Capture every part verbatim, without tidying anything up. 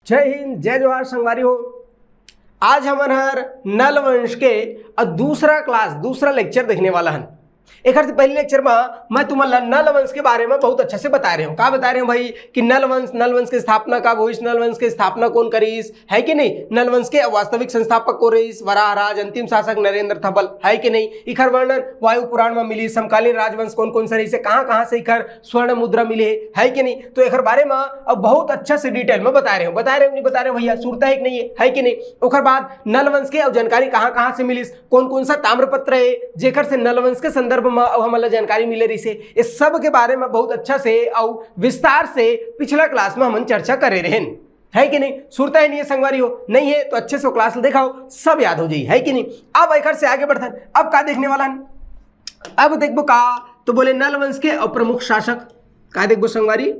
जय हिंद, जय जोहार संगवारी हो। आज हमन हर नल वंश के अउ दूसरा क्लास, दूसरा लेक्चर देखने वाला हन। एकर से पहले लेक्चर में मैं तुमन ला नल वंश के बारे में बहुत अच्छा से बताए रहे हूँ। का बताए रहे हूँ भाई कि नल वंश, नल वंश के स्थापना कब होइस, नल वंश के स्थापना कौन करिस, है कि नहीं? नल वंश के वास्तविक संस्थापक कौन रहिस? वराहराज, अंतिम शासक नरेंद्र थबल, है कि नहीं? इखर वर्णन वायु पुराण में मिली। समकालीन राजवंश कौन कौन से रहिस, कहाँ कहाँ से इखर स्वर्ण मुद्रा मिले हे, है कि नहीं? तो एकर बारे में अब बहुत अच्छा से डिटेल में बताए रहे हूँ, बताए रहे हूँ, नहीं बताए रहे हूँ भैया, सुरता हे कि नहीं हे, है कि नहीं? ओकर बाद नल वंश के अब जानकारी कहाँ कहाँ से मिलिस, कौन कौन सा ताम्रपत्र हे जेकर से नल वंश के संदर्भ में अब हमन ला जानकारी मिले रहिस हे, ये सब के बारे में बहुत अच्छा से अउ विस्तार से पिछला क्लास में हमन चर्चा करे रहेन, है कि नहीं? सुरता हे नहीं हे संगवारी हो, नहीं हे तो अच्छे से क्लास देखाओ, सब याद हो जाई, है कि नहीं? अब एकर से आगे बढ़थन, अब का देखने वाला हन? अब देखबो का, तो बोले नल वंश के अउ प्रमुख शासक। का देखबो संगवारी?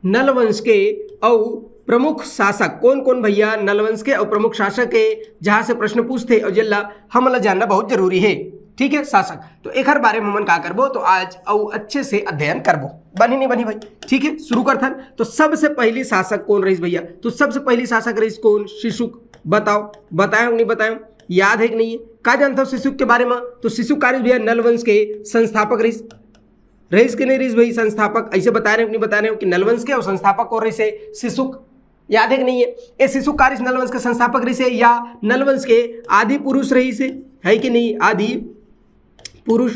नल वंश के अउ प्रमुख शासक कौन कौन भैया? नल वंश के अउ प्रमुख शासक के जहाँ से प्रश्न पूछथे अउ जेला हमन ला जानना बहुत जरूरी हे। ठीक है, शासक, तो एकर बारे में हमन का करबो, तो आज अउ अच्छे से अध्ययन करबो। बनी नहीं बनी भाई? ठीक है, शुरू करथन। तो सबसे पहली शासक कौन रहिस भैया? तो सबसे पहली शासक रहिस कौन? शिशुक। बताओ, बताए हो कि नहीं बताए हो? याद है कि नहीं है? का जानता हो शिशुक के बारे में? तो शिशुक का रहिस भैया? नल वंश के संस्थापक रहिस। रहिस कि नहीं रहिस भाई संस्थापक? ऐसे बता रहे हो कि नहीं बता रहे हो कि नल वंश के अउ संस्थापक कौन रहिस हे? शिशुक। याद है कि नहीं है? ये शिशुक का रहिस नल वंश के संस्थापक रहिस हे या नल वंश के आदि पुरुष रहिस हे, है कि नहीं? आदि पुरुष,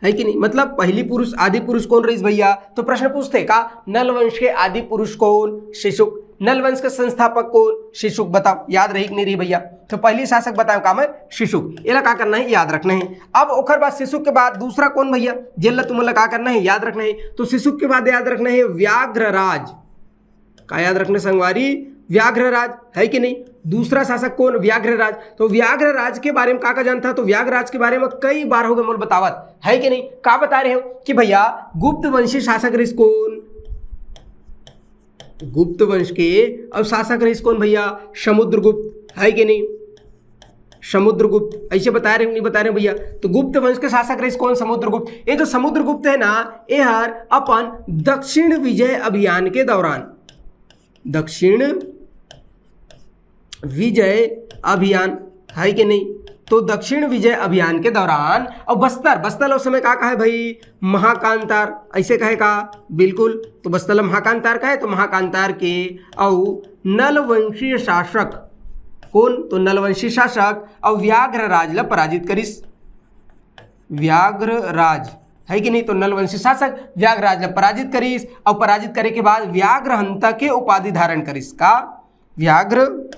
है कि नहीं? मतलब पहली पुरुष, आदि पुरुष कौन रहिस भैया? तो प्रश्न पूछथे का, नल वंश के आदि पुरुष कौन? शिशुक। नल वंश के संस्थापक कौन? शिशुक। बताओ, याद रही कि नहीं रही भैया? तो पहली शासक बताओ का मैं? शिशुक। एला का करना है? याद रखना है। अब ओकर बाद शिशुक के बाद दूसरा कौन भैया, जेला तुमन ला का करना है? याद रखना है। तो शिशुक के बाद याद रखना है व्याघ्रराज। का याद रखना संगवारी? व्याघ्रराज, है कि नहीं? दूसरा शासक कौन? व्याघ्रराज। तो व्याघ्रराज के बारे में का का जानता? तो व्याघ्रराज के बारे में कई बार हो गए मोला बतावत, है कि नहीं? का बता रहे हो कि भैया गुप्त वंशी शासक रहिस कौन? गुप्त वंश के अउ शासक रहिस कौन भैया? समुद्रगुप्त, है कि नहीं? समुद्रगुप्त। ऐसे बता रहे हो, नहीं बता रहे हो भैया? तो गुप्त वंश के शासक रहिस कौन? समुद्रगुप्त। ये जो समुद्रगुप्त है ना, ये हर अपन दक्षिण विजय अभियान के दौरान, दक्षिण विजय अभियान, है कि नहीं? तो दक्षिण विजय अभियान के दौरान, और बस्तर, बस्तर उस समय का कहे भाई? महाकांतार। ऐसे कहे का? बिल्कुल। तो बस्तर ला महाकांतार कहे, तो महाकांतार के अउ नलवंशीय शासक कौन? तो नलवंशी शासक अउ व्याघ्रराज ला पराजित करिस। व्याघ्रराज, है कि नहीं? तो नलवंशी शासक व्याघ्रराज ला पराजित करिस, और पराजित करे के बाद व्याघ्रहंता के उपाधि धारण करिस। का? व्याघ्रहंता,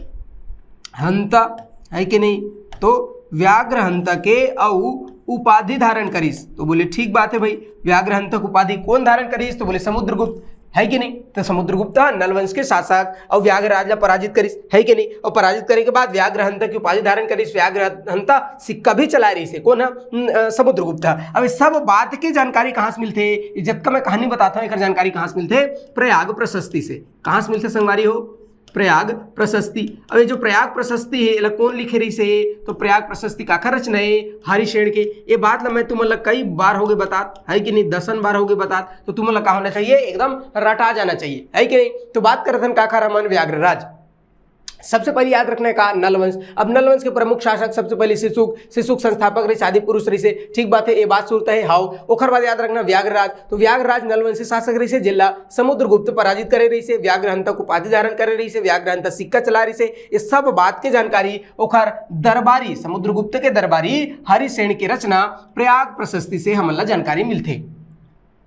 है कि नहीं? तो व्याघ्रहंता के अउ उपाधि धारण करिस। तो बोले ठीक बात है भाई, व्याघ्रहंता के उपाधि कौन धारण करिस? तो बोले समुद्रगुप्त, है कि नहीं? तो समुद्रगुप्त नलवंश के शासक और व्याघ्रराज ला पराजित करिस, है कि नहीं? और पराजित करे के बाद व्याघ्रहंता की उपाधि धारण करिस। व्याघ्रहंता सिक्का भी चलाए रहिस हे। कौन है? न-, अ, समुद्रगुप्त। अब ये सब बात के जानकारी कहाँ से मिलथे? ये जतका मैं कहानी बताता हूँ, एकर जानकारी कहाँ से मिलथे? प्रयाग प्रशस्ति से। कहाँ से मिलथे संगवारी हो? प्रयाग प्रशस्ति। अब ये जो प्रयाग प्रशस्ति है, एला कौन लिखे रहिस हे? तो प्रयाग प्रशस्ति काखर रचना है? हरिसेन के। ये बात ला मैं तुमन ला कई बार हो गए बतात, है कि नहीं? दसन बार हो गए बतात। तो तुमन ला का होना चाहिए? एकदम रटा जाना चाहिए, है कि नहीं? तो बात करत हन काखर हमन? व्याघ्रराज। सबसे पहले याद रखना है का? नलवंश। अब नलवंश के प्रमुख शासक सबसे पहले शिशुक, शिशुक संस्थापक रहिस, आदि पुरुष रहिस हे, ठीक बात है, ये बात सुरता है। हाव, ओकर बाद याद रखना व्याघ्रराज। तो व्याघ्रराज नलवंशी शासक रहिस हे, जेला समुद्रगुप्त पराजित करे रहिस हे, व्याघ्रहंता के उपाधि धारण करे रहिस हे, व्याघ्रहंता सिक्का चलाए रहिस हे। ये सब बात के जानकारी ओकर दरबारी, समुद्रगुप्त के दरबारी हरिसेन के रचना प्रयाग प्रशस्ति से हमन ला जानकारी मिलथे।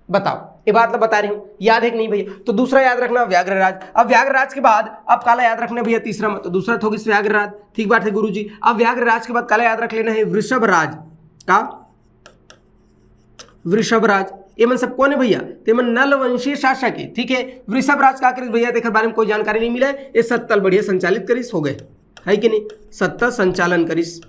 बताओ, ये बात ला बता रहे हो, याद है कि नहीं भैया? तो दूसरा याद रखना व्याघ्रराज। अब व्याघ्रराज के बाद अब काला याद रखना भैया? तीसरा में, तो दूसरा तो हो गइस व्याघ्रराज, ठीक बात है गुरुजी। अब व्याघ्रराज के बाद काला याद रख लेना है? वृषभराज। का? वृषभराज। ये मन सब कौन है भैया? तो ये मन नलवंशीय शासक है, ठीक है। वृषभराज का करिस भैया? तो एकर बारे में कोई जानकारी नहीं मिला है, ये सत्ता ल बढ़िया संचालित करिस, हो गए, है कि नहीं? सत्ता संचालन करिस।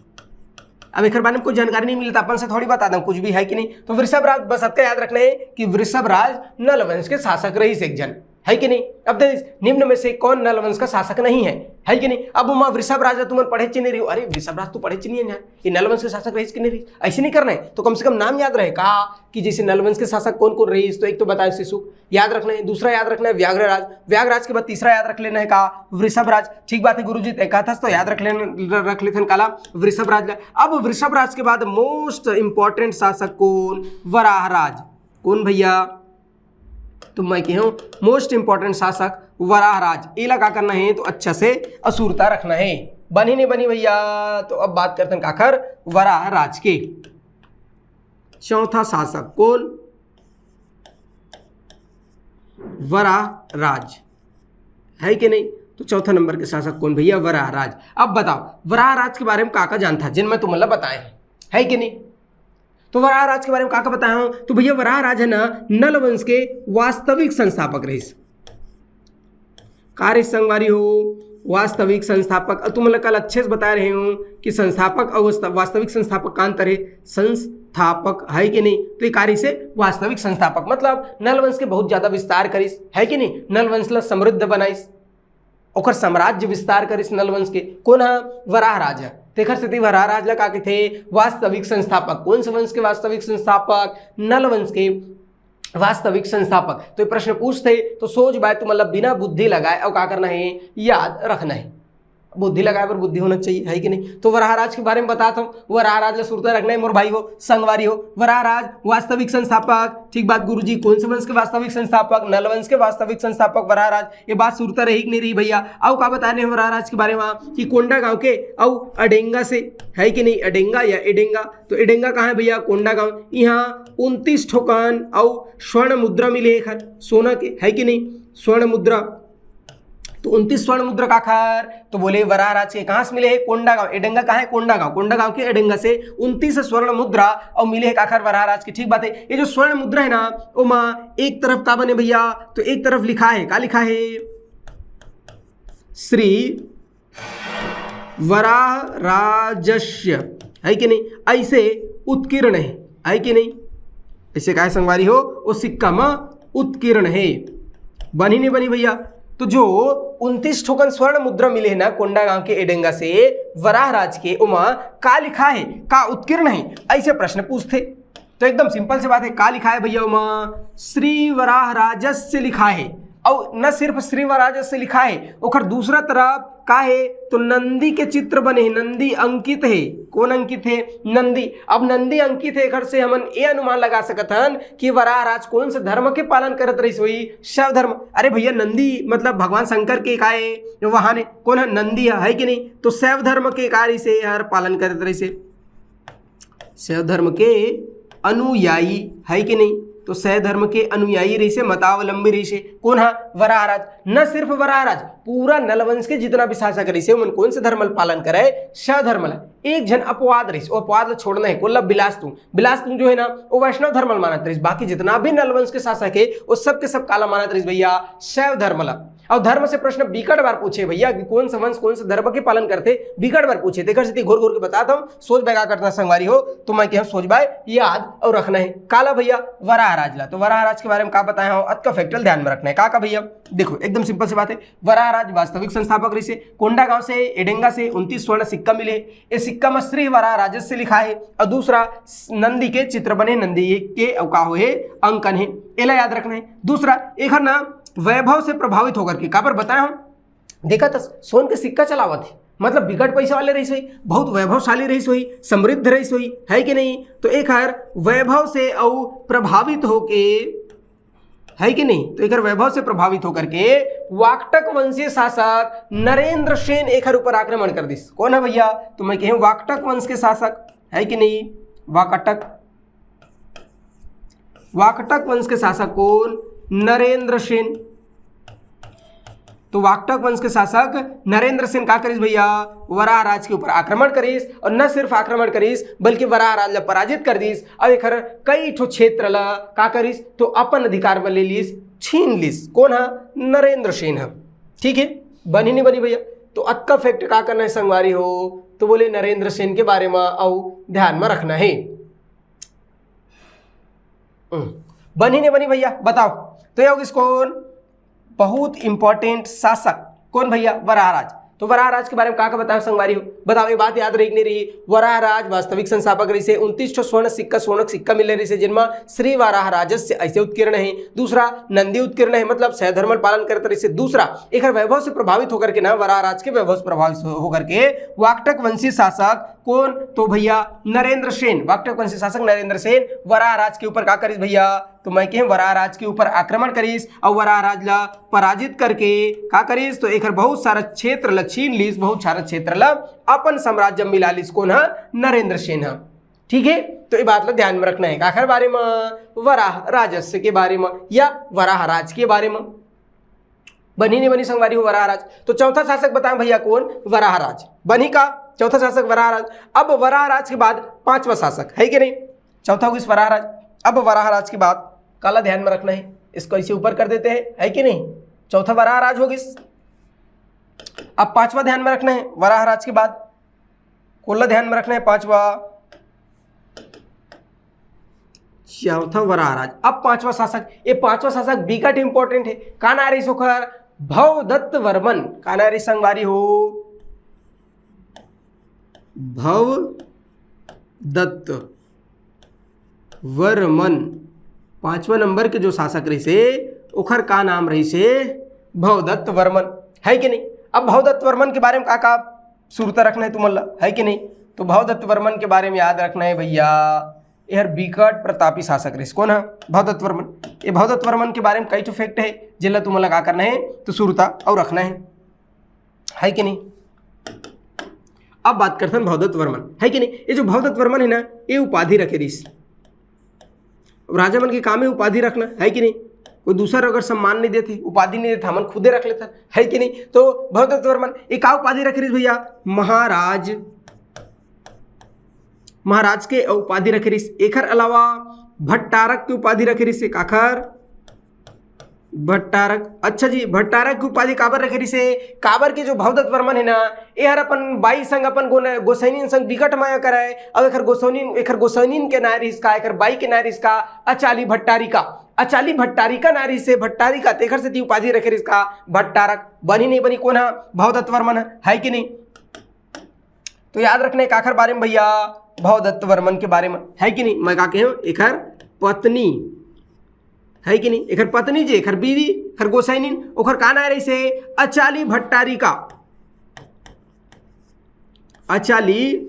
अब एकर बारे में कोई जानकारी नहीं मिली तो अपन से थोड़ी बता दें कुछ भी, है कि नहीं? तो वृषभराज बस अतका याद रखना है कि वृषभराज नलवंश के शासक रहिस एक जन। है कि नहीं? अब देखिस, निम्न में से कौन नल वंश का शासक नहीं है, है कि नहीं? अब ओमा वृषभ राज ला तुमन पढ़े च नहीं रहिव, अरे वृषभ राज तो पढ़े च नहीं है यार, ये नल वंश के शासक रहिस कि नहीं रहिस, ऐसे नहीं करना है। तो कम से कम नाम याद रहे का, कि जैसे नल वंश के शासक कौन कौन रहिस, तो एक तो बताए शिशुक, याद रखना है। दूसरा याद रखना है व्याघ्र राज, व्याघ्र राज के बाद तीसरा याद रख लेना है का, वृषभ राज। ठीक बात है गुरुजी, तय कहा था तो याद रख लेना, रख लेथन काला, वृषभ राज ला। अब वृषभ राज के बाद मोस्ट इंपॉर्टेंट शासक कौन? वराह राज। कौन भैया? तो मैं कहे हूँ मोस्ट इंपॉर्टेंट शासक वराह राज। एला का करना है? तो अच्छा से असुरता रखना है। बनी नहीं बनी भैया? तो अब बात करते हैं काखर, वराह राज के। चौथा शासक कौन? वराह राज, है कि नहीं? तो चौथा नंबर के शासक कौन भैया? वराह राज। अब बताओ, वराह राज के बारे में का का जानता, जिन मैं तुमला बताए हूँ, है कि नहीं? तो वराह राज के बारे में का का बताया हूँ? तो भैया वराह राज है ना, नल वंश के वास्तविक संस्थापक रहिस। का रहिस संगवारी हो? वास्तविक संस्थापक। अब तुमन ला कल अच्छे से बता रहे हूँ कि संस्थापक और वास्त-, वास्तविक संस्थापक का अंतर है। संस्थापक है कि नहीं? तो ये का रहिस हे? वास्तविक संस्थापक, मतलब नल वंश के बहुत ज्यादा विस्तार करिस, है कि नहीं? नल वंश ला समृद्ध बनाइस, ओकर साम्राज्य विस्तार करिस नल वंश के। कौन हा? वराह राज हा। तेखर सेती वराह राज ला का कहिथे? वास्तविक संस्थापक। कौन से वंश के वास्तविक संस्थापक? नल वंश के वास्तविक संस्थापक। तो ये प्रश्न पूछते तो सोच बाय तुमन ला बिना बुद्धि लगाए अउ का करना है? याद रखना है। बुद्धि लगाए बर बुद्धि होना चाहिए, है कि नहीं? तो वराह राज के बारे में बतात हूँ, वराह राज ला सुरता रखना है मोर भाई हो, संगवारी हो। वराह राज वास्तविक संस्थापक, ठीक बात गुरुजी, कौन से वंश के वास्तविक संस्थापक? नल वंश के वास्तविक संस्थापक वराह राज। ये बात सुरता रही कि नहीं रही भैया? अउ का बताने हैं वराह राज के बारे में कि कोंडागांव के अउ अडेंगा से, है कि नहीं? अडेंगा या एडेंगा, तो एडेंगा कहाँ है भैया? कोंडागांव। यहाँ उनतीस ठोकन अउ स्वर्ण मुद्रा मिले हे एखर, सोना के, है कि नहीं? स्वर्ण मुद्रा। तो उनतीस स्वर्ण मुद्रा काखर? तो बोले वराह राज के। कहाँ से मिले हे? कोंडागांव। एडेंगा कहाँ है? कोंडागांव। कोंडागांव के एडेंगा से उनतीस स्वर्ण मुद्रा अउ मिले हे काखर? वराह राज के। ठीक बात है। ये जो स्वर्ण मुद्रा है ना, ओमा एक तरफ का बने भैया? तो एक तरफ लिखा है, का लिखा है? श्री वराह राजस्य, है कि नहीं? ऐसे उत्कीर्ण है, है कि नहीं? ऐसे काय संगवारी हो? वो सिक्का में उत्कीर्ण है। बनी नहीं बनी भैया? तो जो उनतीस ठोकन स्वर्ण मुद्रा मिले है ना कोंडागांव के एडेंगा से वराह राज के, ओमा का लिखा है? का उत्कीर्ण है? ऐसे प्रश्न पूछते। तो एकदम सिंपल सी बात है, का लिखा है भैया ओमा? श्री वराह राजस्य लिखा है। और न सिर्फ श्री वराह राजस्य लिखा है, ओकर दूसरा तरफ का है? तो नंदी के चित्र बने हैं, नंदी अंकित है। कौन अंकित है? नंदी। अब नंदी अंकित है, एकर से हमन ये अनुमान लगा सकत हन कि वराह राज कौन से धर्म के पालन करत रहिस होही? शैव धर्म। अरे भैया, नंदी मतलब भगवान शंकर के का है? जो वाहन है, कौन है? नंदी है, है कि नहीं? तो शैव धर्म के का रहिस हे? हर पालन करत रहिस हे। शैव धर्म के अनुयायी, है कि नहीं? तो शैव धर्म के अनुयायी रहिस हे, मतावलंबी रहिस हे। कौन हा? वराहराज। न सिर्फ वराहराज, पूरा नलवंश के जितना भी शासक रहिस हे, उमन कौन से धर्म ल पालन करे? शैव धर्म ल। एक झन अपवाद रहिस, वो अपवाद ल छोड़ना है, कोल्ला बिलासतुंग। बिलासतुंग जो है ना, वो वैष्णव धर्म ल मानत रहिस, बाकी जितना भी नलवंश के शासक है, वो सब के सब काला मानत रहिस भैया? शैव धर्म ल। और धर्म से प्रश्न बिकट बार पूछे भैया कि कौन सा वंश कौन से धर्म के पालन करथे, बिकट बार पूछे। तेकर सेती घोर घोर के बतात हूँ, सोच बाय का करना संगवारी हो, तो मैं कहूँ सोच बाय याद और रखना है। काला भैया? वराहराज ला। तो वराहराज के बारे में का बताया हूँ, अतका fact ल ध्यान में रखना है। का का भैया? देखो, एकदम simple सी बात है। वराहराज वास्तविक संस्थापक रहिस हे, कोंडागांव से, एडेंगा से उनतीस स्वर्ण सिक्का मिले। ये सिक्का में श्री वराहराजस्य लिखा है और दूसरा नंदी के चित्र बने, नंदी के अउ का होए, अंकन है। एला याद रखना है। दूसरा, एखर ना वैभव से प्रभावित होकर के, काबर बताया हूँ, देखा त सोन के सिक्का चलावत हे, मतलब बिकट पैसा वाले रहिस होही, बहुत वैभवशाली रहिस होही, समृद्ध रहिस होही, है कि नहीं? तो एखर वैभव से अउ प्रभावित होके, है कि नहीं? तो एखर वैभव से प्रभावित होकर के वाकटक वंशीय शासक नरेंद्र सेन एखर ऊपर आक्रमण कर दिस। कौन है भैया? तो मैं कहे वाकटक वंश के शासक, है कि नहीं? वाकटक, वाकटक वंश के शासक कौन? नरेंद्र सेन। तो वाकटक वंश के शासक नरेंद्र सेन का करिस भैया? वराहराज के ऊपर आक्रमण करिस, और न सिर्फ आक्रमण करिस, बल्कि वराहराज ला पराजित कर दिस, और एखर कई ठो क्षेत्र ला का करिस, तो अपन अधिकार में ले लिस, छीन लिस। कौन हा? नरेंद्र सेन हा। ठीक है, बनी नहीं बनी भैया? तो अतका fact का करना है संगवारी हो, तो बोले नरेंद्र सेन के बारे में अउ ध्यान में रखना है। हम्म, बनी नहीं बनी भैया, बताओ। तो ये होगिस कौन? बहुत इंपॉर्टेंट शासक कौन भैया? वराहराज। तो वराहराज के बारे में का का बताओ संगवारी हो, बताओ, ये बात याद रही कि नहीं रही? वराहराज वास्तविक संस्थापक रहिसे, उनतीस ठो स्वर्ण सिक्का, स्वर्ण सिक्का मिले रहिसे, जिनमा श्री वराहराजस्य ऐसे उत्कीर्ण है, दूसरा नंदी उत्कीर्ण है, मतलब सह धर्म पालन करते रहिसे, दूसरा एकर वैभव से प्रभावित होकर के ना, वराहराज के वैभव से प्रभावित हो-, होकर के वाकटक वंशी शासक कौन? तो भैया नरेंद्र सेन, वाकटक वंशी शासक नरेंद्र सेन वराहराज के ऊपर का करिस भैया? तो मैं कहे वराहराज के ऊपर आक्रमण करिस और वराहराज ला पराजित करके का करिस? तो एकर बहुत सारा क्षेत्र ल छीन लिस, बहुत सारा क्षेत्र ल अपन साम्राज्य में मिला लिस। कौन ह? नरेंद्र सेन ह। ठीक है, तो ये बात ला ध्यान में रखना है। काखर बारे में? वराह राजस्य के बारे में या वराहराज के बारे में। बनी नहीं बनी संगवारी हो वराहराज? तो चौथा शासक बताएं भैया कौन? वराहराज। बनी का? चौथा शासक वराहराज। अब वराहराज के बाद पांचवा शासक है कि नहीं? चौथा हो गइस वराहराज। अब वराहराज के बाद काला ध्यान में रखना है, इसको ऐसे ऊपर कर देते हैं, है कि नहीं? चौथा वराहराज हो गइस। अब पांचवा ध्यान में रखना है, वराहराज के बाद कोला ध्यान में रखना है, पांचवा, चौथा वराहराज। अब पांचवा शासक, ये पांचवा शासक बिकट इंपॉर्टेंट है। का नाम रहिस ओखर? भवदत्त वर्मन। का नाम रहिस संगवारी हो? भवदत्त वर्मन। पांचवा नंबर के जो शासक रहिसे ओखर का नाम रहिसे? भवदत्त वर्मन, है कि नहीं? अब भवदत्त वर्मन के बारे में का का सुरता रखना है तुमन ला, है कि नहीं? तो भवदत्त वर्मन के बारे में याद रखना है भैया, एहर बिकट प्रतापी शासक रहिस। कौन है? भवदत्त वर्मन। ये भवदत्त वर्मन के बारे में कई ठो फैक्ट है, जेला तुमन ला का करना है, तो सुरता और रखना है, है कि नहीं? अब बात करथन भवदत्त वर्मन, है कि नहीं? ये जो भवदत्त वर्मन है ना, ये उपाधि रखे रहिस। अब राजा मन के काम है उपाधि रखना, है कि नहीं? कोई दूसर अगर सम्मान नहीं देते, उपाधि नहीं देते, हमन खुदे रख लेथन, है कि नहीं? तो भवदत्त वर्मन ये का उपाधि रखे रहिस भैया? महाराज, महाराज के उपाधि रखे रहिस। एकर अलावा भट्टारक के उपाधि रखे रहिस। काखर? भट्टारक। अच्छा जी, भट्टारक के उपाधि काबर रखे रहिसे? काबर के जो भवदत्त वर्मन है ना, एहर अपन बाई संग, अपन गोन-, गोसैनिन संग बिकट माया करय। अब एकर गोसैनिन, एकर गोसैनिन के नाय रहिस का, एकर बाई के नाय रहिस का, अचाली भट्टारिका। अचाली भट्टारिका नाय रहिसे, भट्टारिका, तेखर सेती उपाधि रखे रहिस का भट्टारक। बनी नहीं बनी कोन ह? भवदत्त वर्मन ह, है कि नहीं? तो याद रखना है काखर बारे में भैया? भवदत्त वर्मन के बारे में, है कि नहीं? मैं का कहे हूँ, एकर पत्नी, है कि नहीं? एकर पत्नी जी, एकर बीवी, एकर गोसैनिन, ओकर का नाम रहिसे? अचाली भट्टारिका। अचाली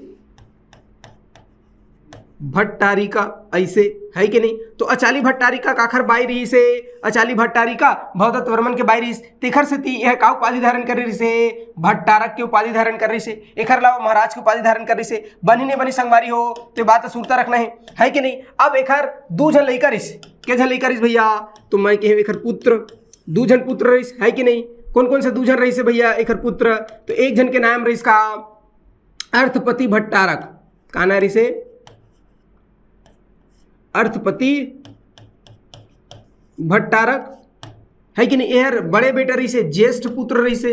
भट्टारिका, ऐसे, है कि नहीं? तो अचाली भट्टारिका काखर बाई रहिसे? अचाली भट्टारिका भवदत्त वर्मन के बाई रहिस, तेखर सेती यह का उपाधि धारण करे रहिसे? भट्टारक के उपाधि धारण करे रहिसे। एखर अलावा महाराज के उपाधि धारण करे रहिसे। बनी नहीं बनी संगवारी हो, तो ये बात सुरता रखना है, है कि नहीं? अब एखर दू झन लइका रहिस। के झन लइका रहिस भैया? तो मैं कहे एखर पुत्र, दू झन पुत्र रहिस, है कि नहीं? कौन कौन से दू झन रहिसे भैया एखर पुत्र? तो एक झन के नाम रहिस का? अर्थपति भट्टारक। का नाम रहिसे? अर्थपति भट्टारक, है कि नहीं? एहर बड़े बेटा रहिसे, ज्येष्ठ पुत्र रहिसे,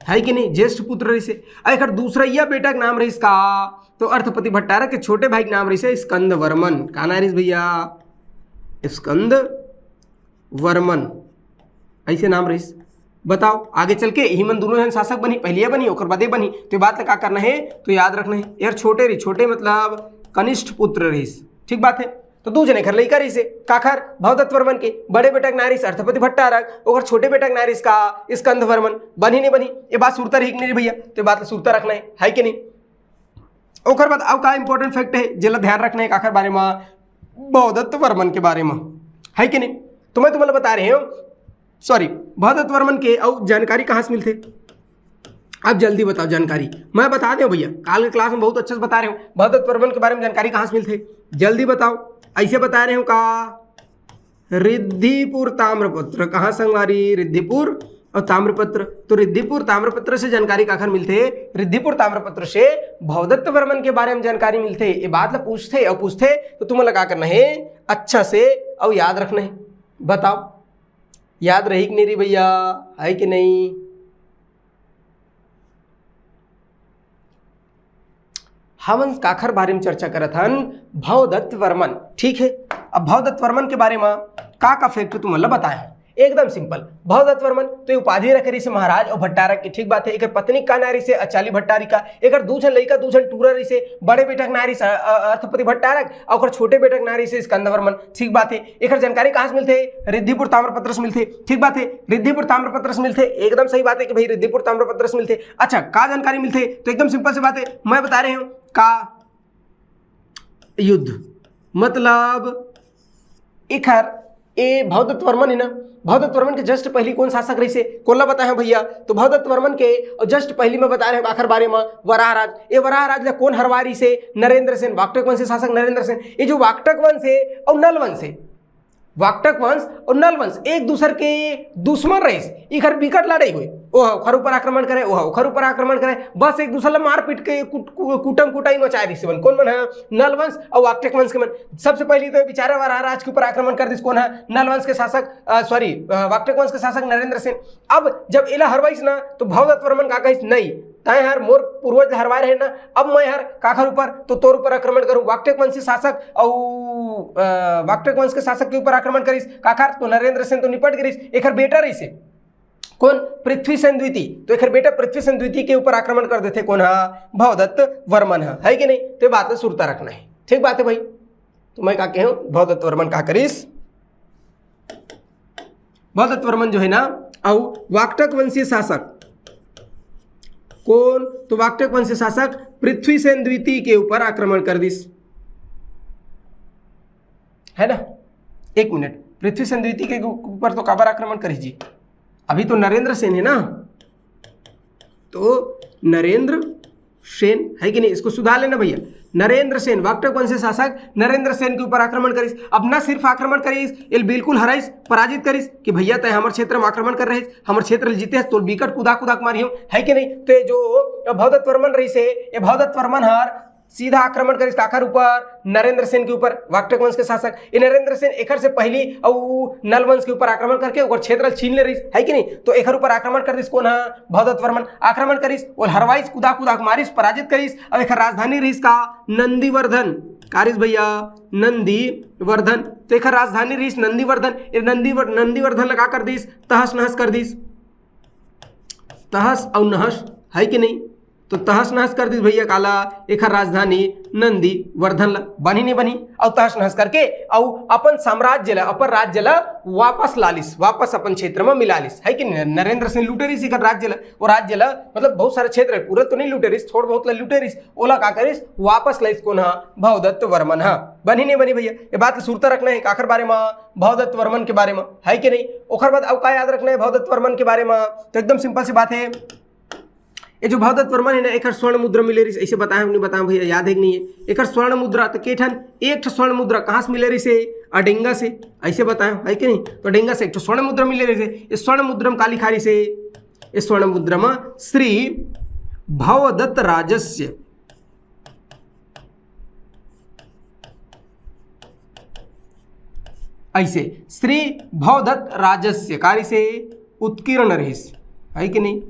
है कि नहीं? ज्येष्ठ पुत्र रहिसे। अउ एकर दूसरइया बेटा के नाम रहिस का? तो अर्थपति भट्टारक के छोटे भाई के नाम रहिसे स्कंद वर्मन। का नाम रहिस भैया? स्कंद वर्मन, ऐसे नाम रहिस। बताओ, आगे चल के इही मन दूनों झन शासक बनही, पहले ये बनही, ओकर बाद ये बनही। तो ये बात ला का करना है, तो याद रखना है, एहर छोटे रहिस, छोटे मतलब कनिष्ठ पुत्र रहिस, ठीक बात है। तो दू झन एखर लइका रहिसे, काखर? भवदत्त वर्मन के। बड़े बेटा के नाम रहिस अर्थपति भट्टारक, ओकर छोटे बेटा के नाम रहिस का? स्कंद वर्मन। बनही नहीं बनही, ये बात सुरता रही कि नहीं रही भैया? तो ये बात ला सुरता रखना है, है कि नहीं? ओकर बाद अउ का इंपॉर्टेंट फैक्ट है जेला ध्यान रखना है काखर बारे में? भवदत्त वर्मन के बारे में, है कि नहीं? तो मैं तुम्हें बता रहे हूँ, सॉरी, भवदत्त वर्मन के अउ जानकारी कहाँ से मिलथे? आप जल्दी बताओ जानकारी। मैं बता देव भैया, काल के क्लास में बहुत अच्छे से बता रहे हूँ, भवदत्त वर्मन के बारे में जानकारी कहाँ से मिलथे, जल्दी बताओ। ऐसे बता रहे हूँ का? रिद्धिपुर ताम्रपत्र। कहाँ संगवारी? रिद्धिपुर। और ताम्रपत्र, तो रिद्धिपुर ताम्रपत्र से जानकारी काखर मिलथे? रिद्धिपुर ताम्रपत्र से भवदत्त वर्मन के बारे में जानकारी मिलथे। ये बात ला पूछथे और पूछथे तो तुम ला का करना है? अच्छा से और याद रखना है। बताओ, याद रही कि नहीं रही भैया, है कि नहीं? हमन काखर बारे में चर्चा करत हन? भवदत्त वर्मन, ठीक है। अब भवदत्त वर्मन के बारे में का का फैक्ट तुमन ला बताए हन? एकदम सिंपल। भवदत्त वर्मन तो ये उपाधि रखे रहिसे महाराज अउ भट्टारक के, ठीक बात हे। एकर पत्नी का नाम रहिसे? अचाली भट्टारिका। एकर दू झन लइका, दू झन टूरा रहिसे। बड़े बेटा के नाम रहिसे अ, अ, अर्थपति भट्टारक, अउ ओकर छोटे बेटा के नाम रहिसे स्कंद वर्मन, ठीक बात हे। एकर जानकारी कहाँ से मिलथे? रिद्धिपुर ताम्रपत्र से मिलथे, ठीक बात हे। रिद्धिपुर ताम्रपत्र से मिलथे, एकदम सही बात हे कि भाई रिद्धिपुर ताम्रपत्र से मिलथे। अच्छा, का जानकारी मिलथे? तो एकदम सिंपल सी बात हे, मैं बता रहे हूँ का युद्ध, मतलब एखर ए भवदत्त वर्मन हे ना, भवदत्त वर्मन के just पहिली कोन शासक रहिसे? कोन ला बताए हंव भैया? तो भवदत्त वर्मन के just पहिली मैं बता रहे हंव काखर बारे म, वराहराज। ए वराहराज ला कोन हरवाय रहिसे? नरेंद्र सेन, वाक्टक वंशी शासक नरेंद्र सेन। ये जो वाक्टक वंश हे अउ नल वंश हे, वाक्टक वंश अउ नल वंश एक दूसर के दुश्मन रहिस, इखर बिकट लड़ाई होय। ओह ओखर ऊपर आक्रमण करे, ओह ओखर ऊपर आक्रमण करे, बस एक दूसर ला मारपीट के कुट-, कु-, कुटम कुटाई मचाए रहिस मन। कोन मन ह? नल वंश अउ वाक्टक वंश के मन। सबसे पहिली तो बिचारा वराहराज के ऊपर आक्रमण कर दिस। कोन ह? नल वंश के शासक, अ, sorry, अ, वाक्टक वंश के शासक नरेंद्र सेन। अब जब एला हरवाइस ना, तो भवदत्त वर्मन का कहिस, "नहीं, तैं हर मोर पूर्वज ला हरवाए रहे ना, अब मैं हर काखर ऊपर, तो तोर ऊपर आक्रमण करूं।" वाक्टक वंशी शासक अउ, अ, वाक्टक वंश के शासक के ऊपर आक्रमण करिस। काखर? तो नरेंद्र सेन तो निपट गे रहिस, एखर बेटा रहिसे। कोन? पृथ्वी सेन द्वितीय। तो एखर बेटा पृथ्वी सेन द्वितीय के ऊपर आक्रमण कर देथे कोन ह? भवदत्त वर्मन ह, है कि नहीं? तो ये बात ला सुरता रखना हे, ठीक बात हे भाई। तो मैं का कहे हंव, भवदत्त वर्मन का करिस? भवदत्त वर्मन जो हे ना, अउ वाक्टक वंशीय शासक कोन? तो वाक्टक वंशीय शासक पृथ्वी सेन द्वितीय के ऊपर आक्रमण कर दिस, है ना? एक मिनट, पृथ्वी सेन द्वितीय के ऊपर तो काबर आक्रमण करिस जी? अभी तो नरेंद्र सेन हे ना, तो नरेंद्र सेन, है कि नहीं? इसको सुधार लेना भैया। नरेंद्र सेन, वाक्टक वंशीय शासक नरेंद्र सेन के ऊपर आक्रमण करिस। अब न सिर्फ आक्रमण करिस, एला बिल्कुल हराइस, पराजित करिस कि भैया तैं हमर क्षेत्र म आक्रमण करे रहिस, हमर क्षेत्र ल जीते हस, तोला बिकट कुदा कुदा के मारहूं, है कि नहीं? तो ये जो भवदत्त वर्मन रहिसे, ये भवदत्त वर्मन हर सीधा आक्रमण करिस काखर ऊपर? नरेंद्र सेन के ऊपर, वाक्टक वंश के शासक। ये नरेंद्र सेन एखर से पहिली अउ नल वंश के ऊपर आक्रमण करके ओकर क्षेत्र ल छीन ले रहिस, है कि नहीं? तो एखर ऊपर आक्रमण कर दिस कोन ह? भवदत्त वर्मन आक्रमण करिस, ओला हरवाइस, कुदा कुदा के मारिस, पराजित करिस। अब एखर राजधानी रहिस का? नंदीवर्धन। का रहिस भैया? नंदीवर्धन। तो एखर राजधानी रहिस नंदीवर्धन। ये नंदीवर-, नंदीवर्धन ला का कर दिस? तहस नहस कर दिस। तहस अउ नहस, है कि नहीं? तो तहस नहस कर दिस भैया काला? एखर राजधानी नंदीवर्धन ला। बनही नहीं बनही? अउ तहस नहस करके अउ अपन साम्राज्य ला, अपन राज्य ला वापस ला लिस, वापस अपन क्षेत्र म मिला लिस, है कि नहीं? नरेंद्र सेन लूटे रहिस एखर राज्य ला, वो राज्य ला, मतलब बहुत सारा क्षेत्र हे, पूरा तो नहीं लूटे रहिस, थोड़ बहुत ला लूटे रहिस, ओला का करिस? वापस लाइस कोन ह? भवदत्त वर्मन ह। बनही नहीं बनही भैया? ये बात ला सुरता रखना हे, काखर बारे म? भवदत्त वर्मन के बारे म, है कि नहीं? ओखर बाद अउ का याद रखना हे भवदत्त वर्मन के बारे म? तो एकदम सिंपल सी बात हे, ये जो भवदत्त वर्मन हे ना, एखर स्वर्ण मुद्रा मिले रहिस, ऐसे बताए हंव कि नहीं बताए हंव भैया, याद हे कि नहीं हे? एखर स्वर्ण मुद्रा तो के ठन, एक ठो स्वर्ण मुद्रा कहाँ से मिले रहिसे? अडेंगा से, ऐसे बताए हंव, है कि नहीं? तो अडेंगा से एक ठो स्वर्ण मुद्रा मिले रहिसे। ये स्वर्ण मुद्रा म का लिखाय रहिसे? ये स्वर्ण मुद्रा म श्री भवदत्त राजस्य, ऐसे श्री भवदत्त राजस्य का रहिसे? उत्कीर्ण रहिस, है कि नहीं?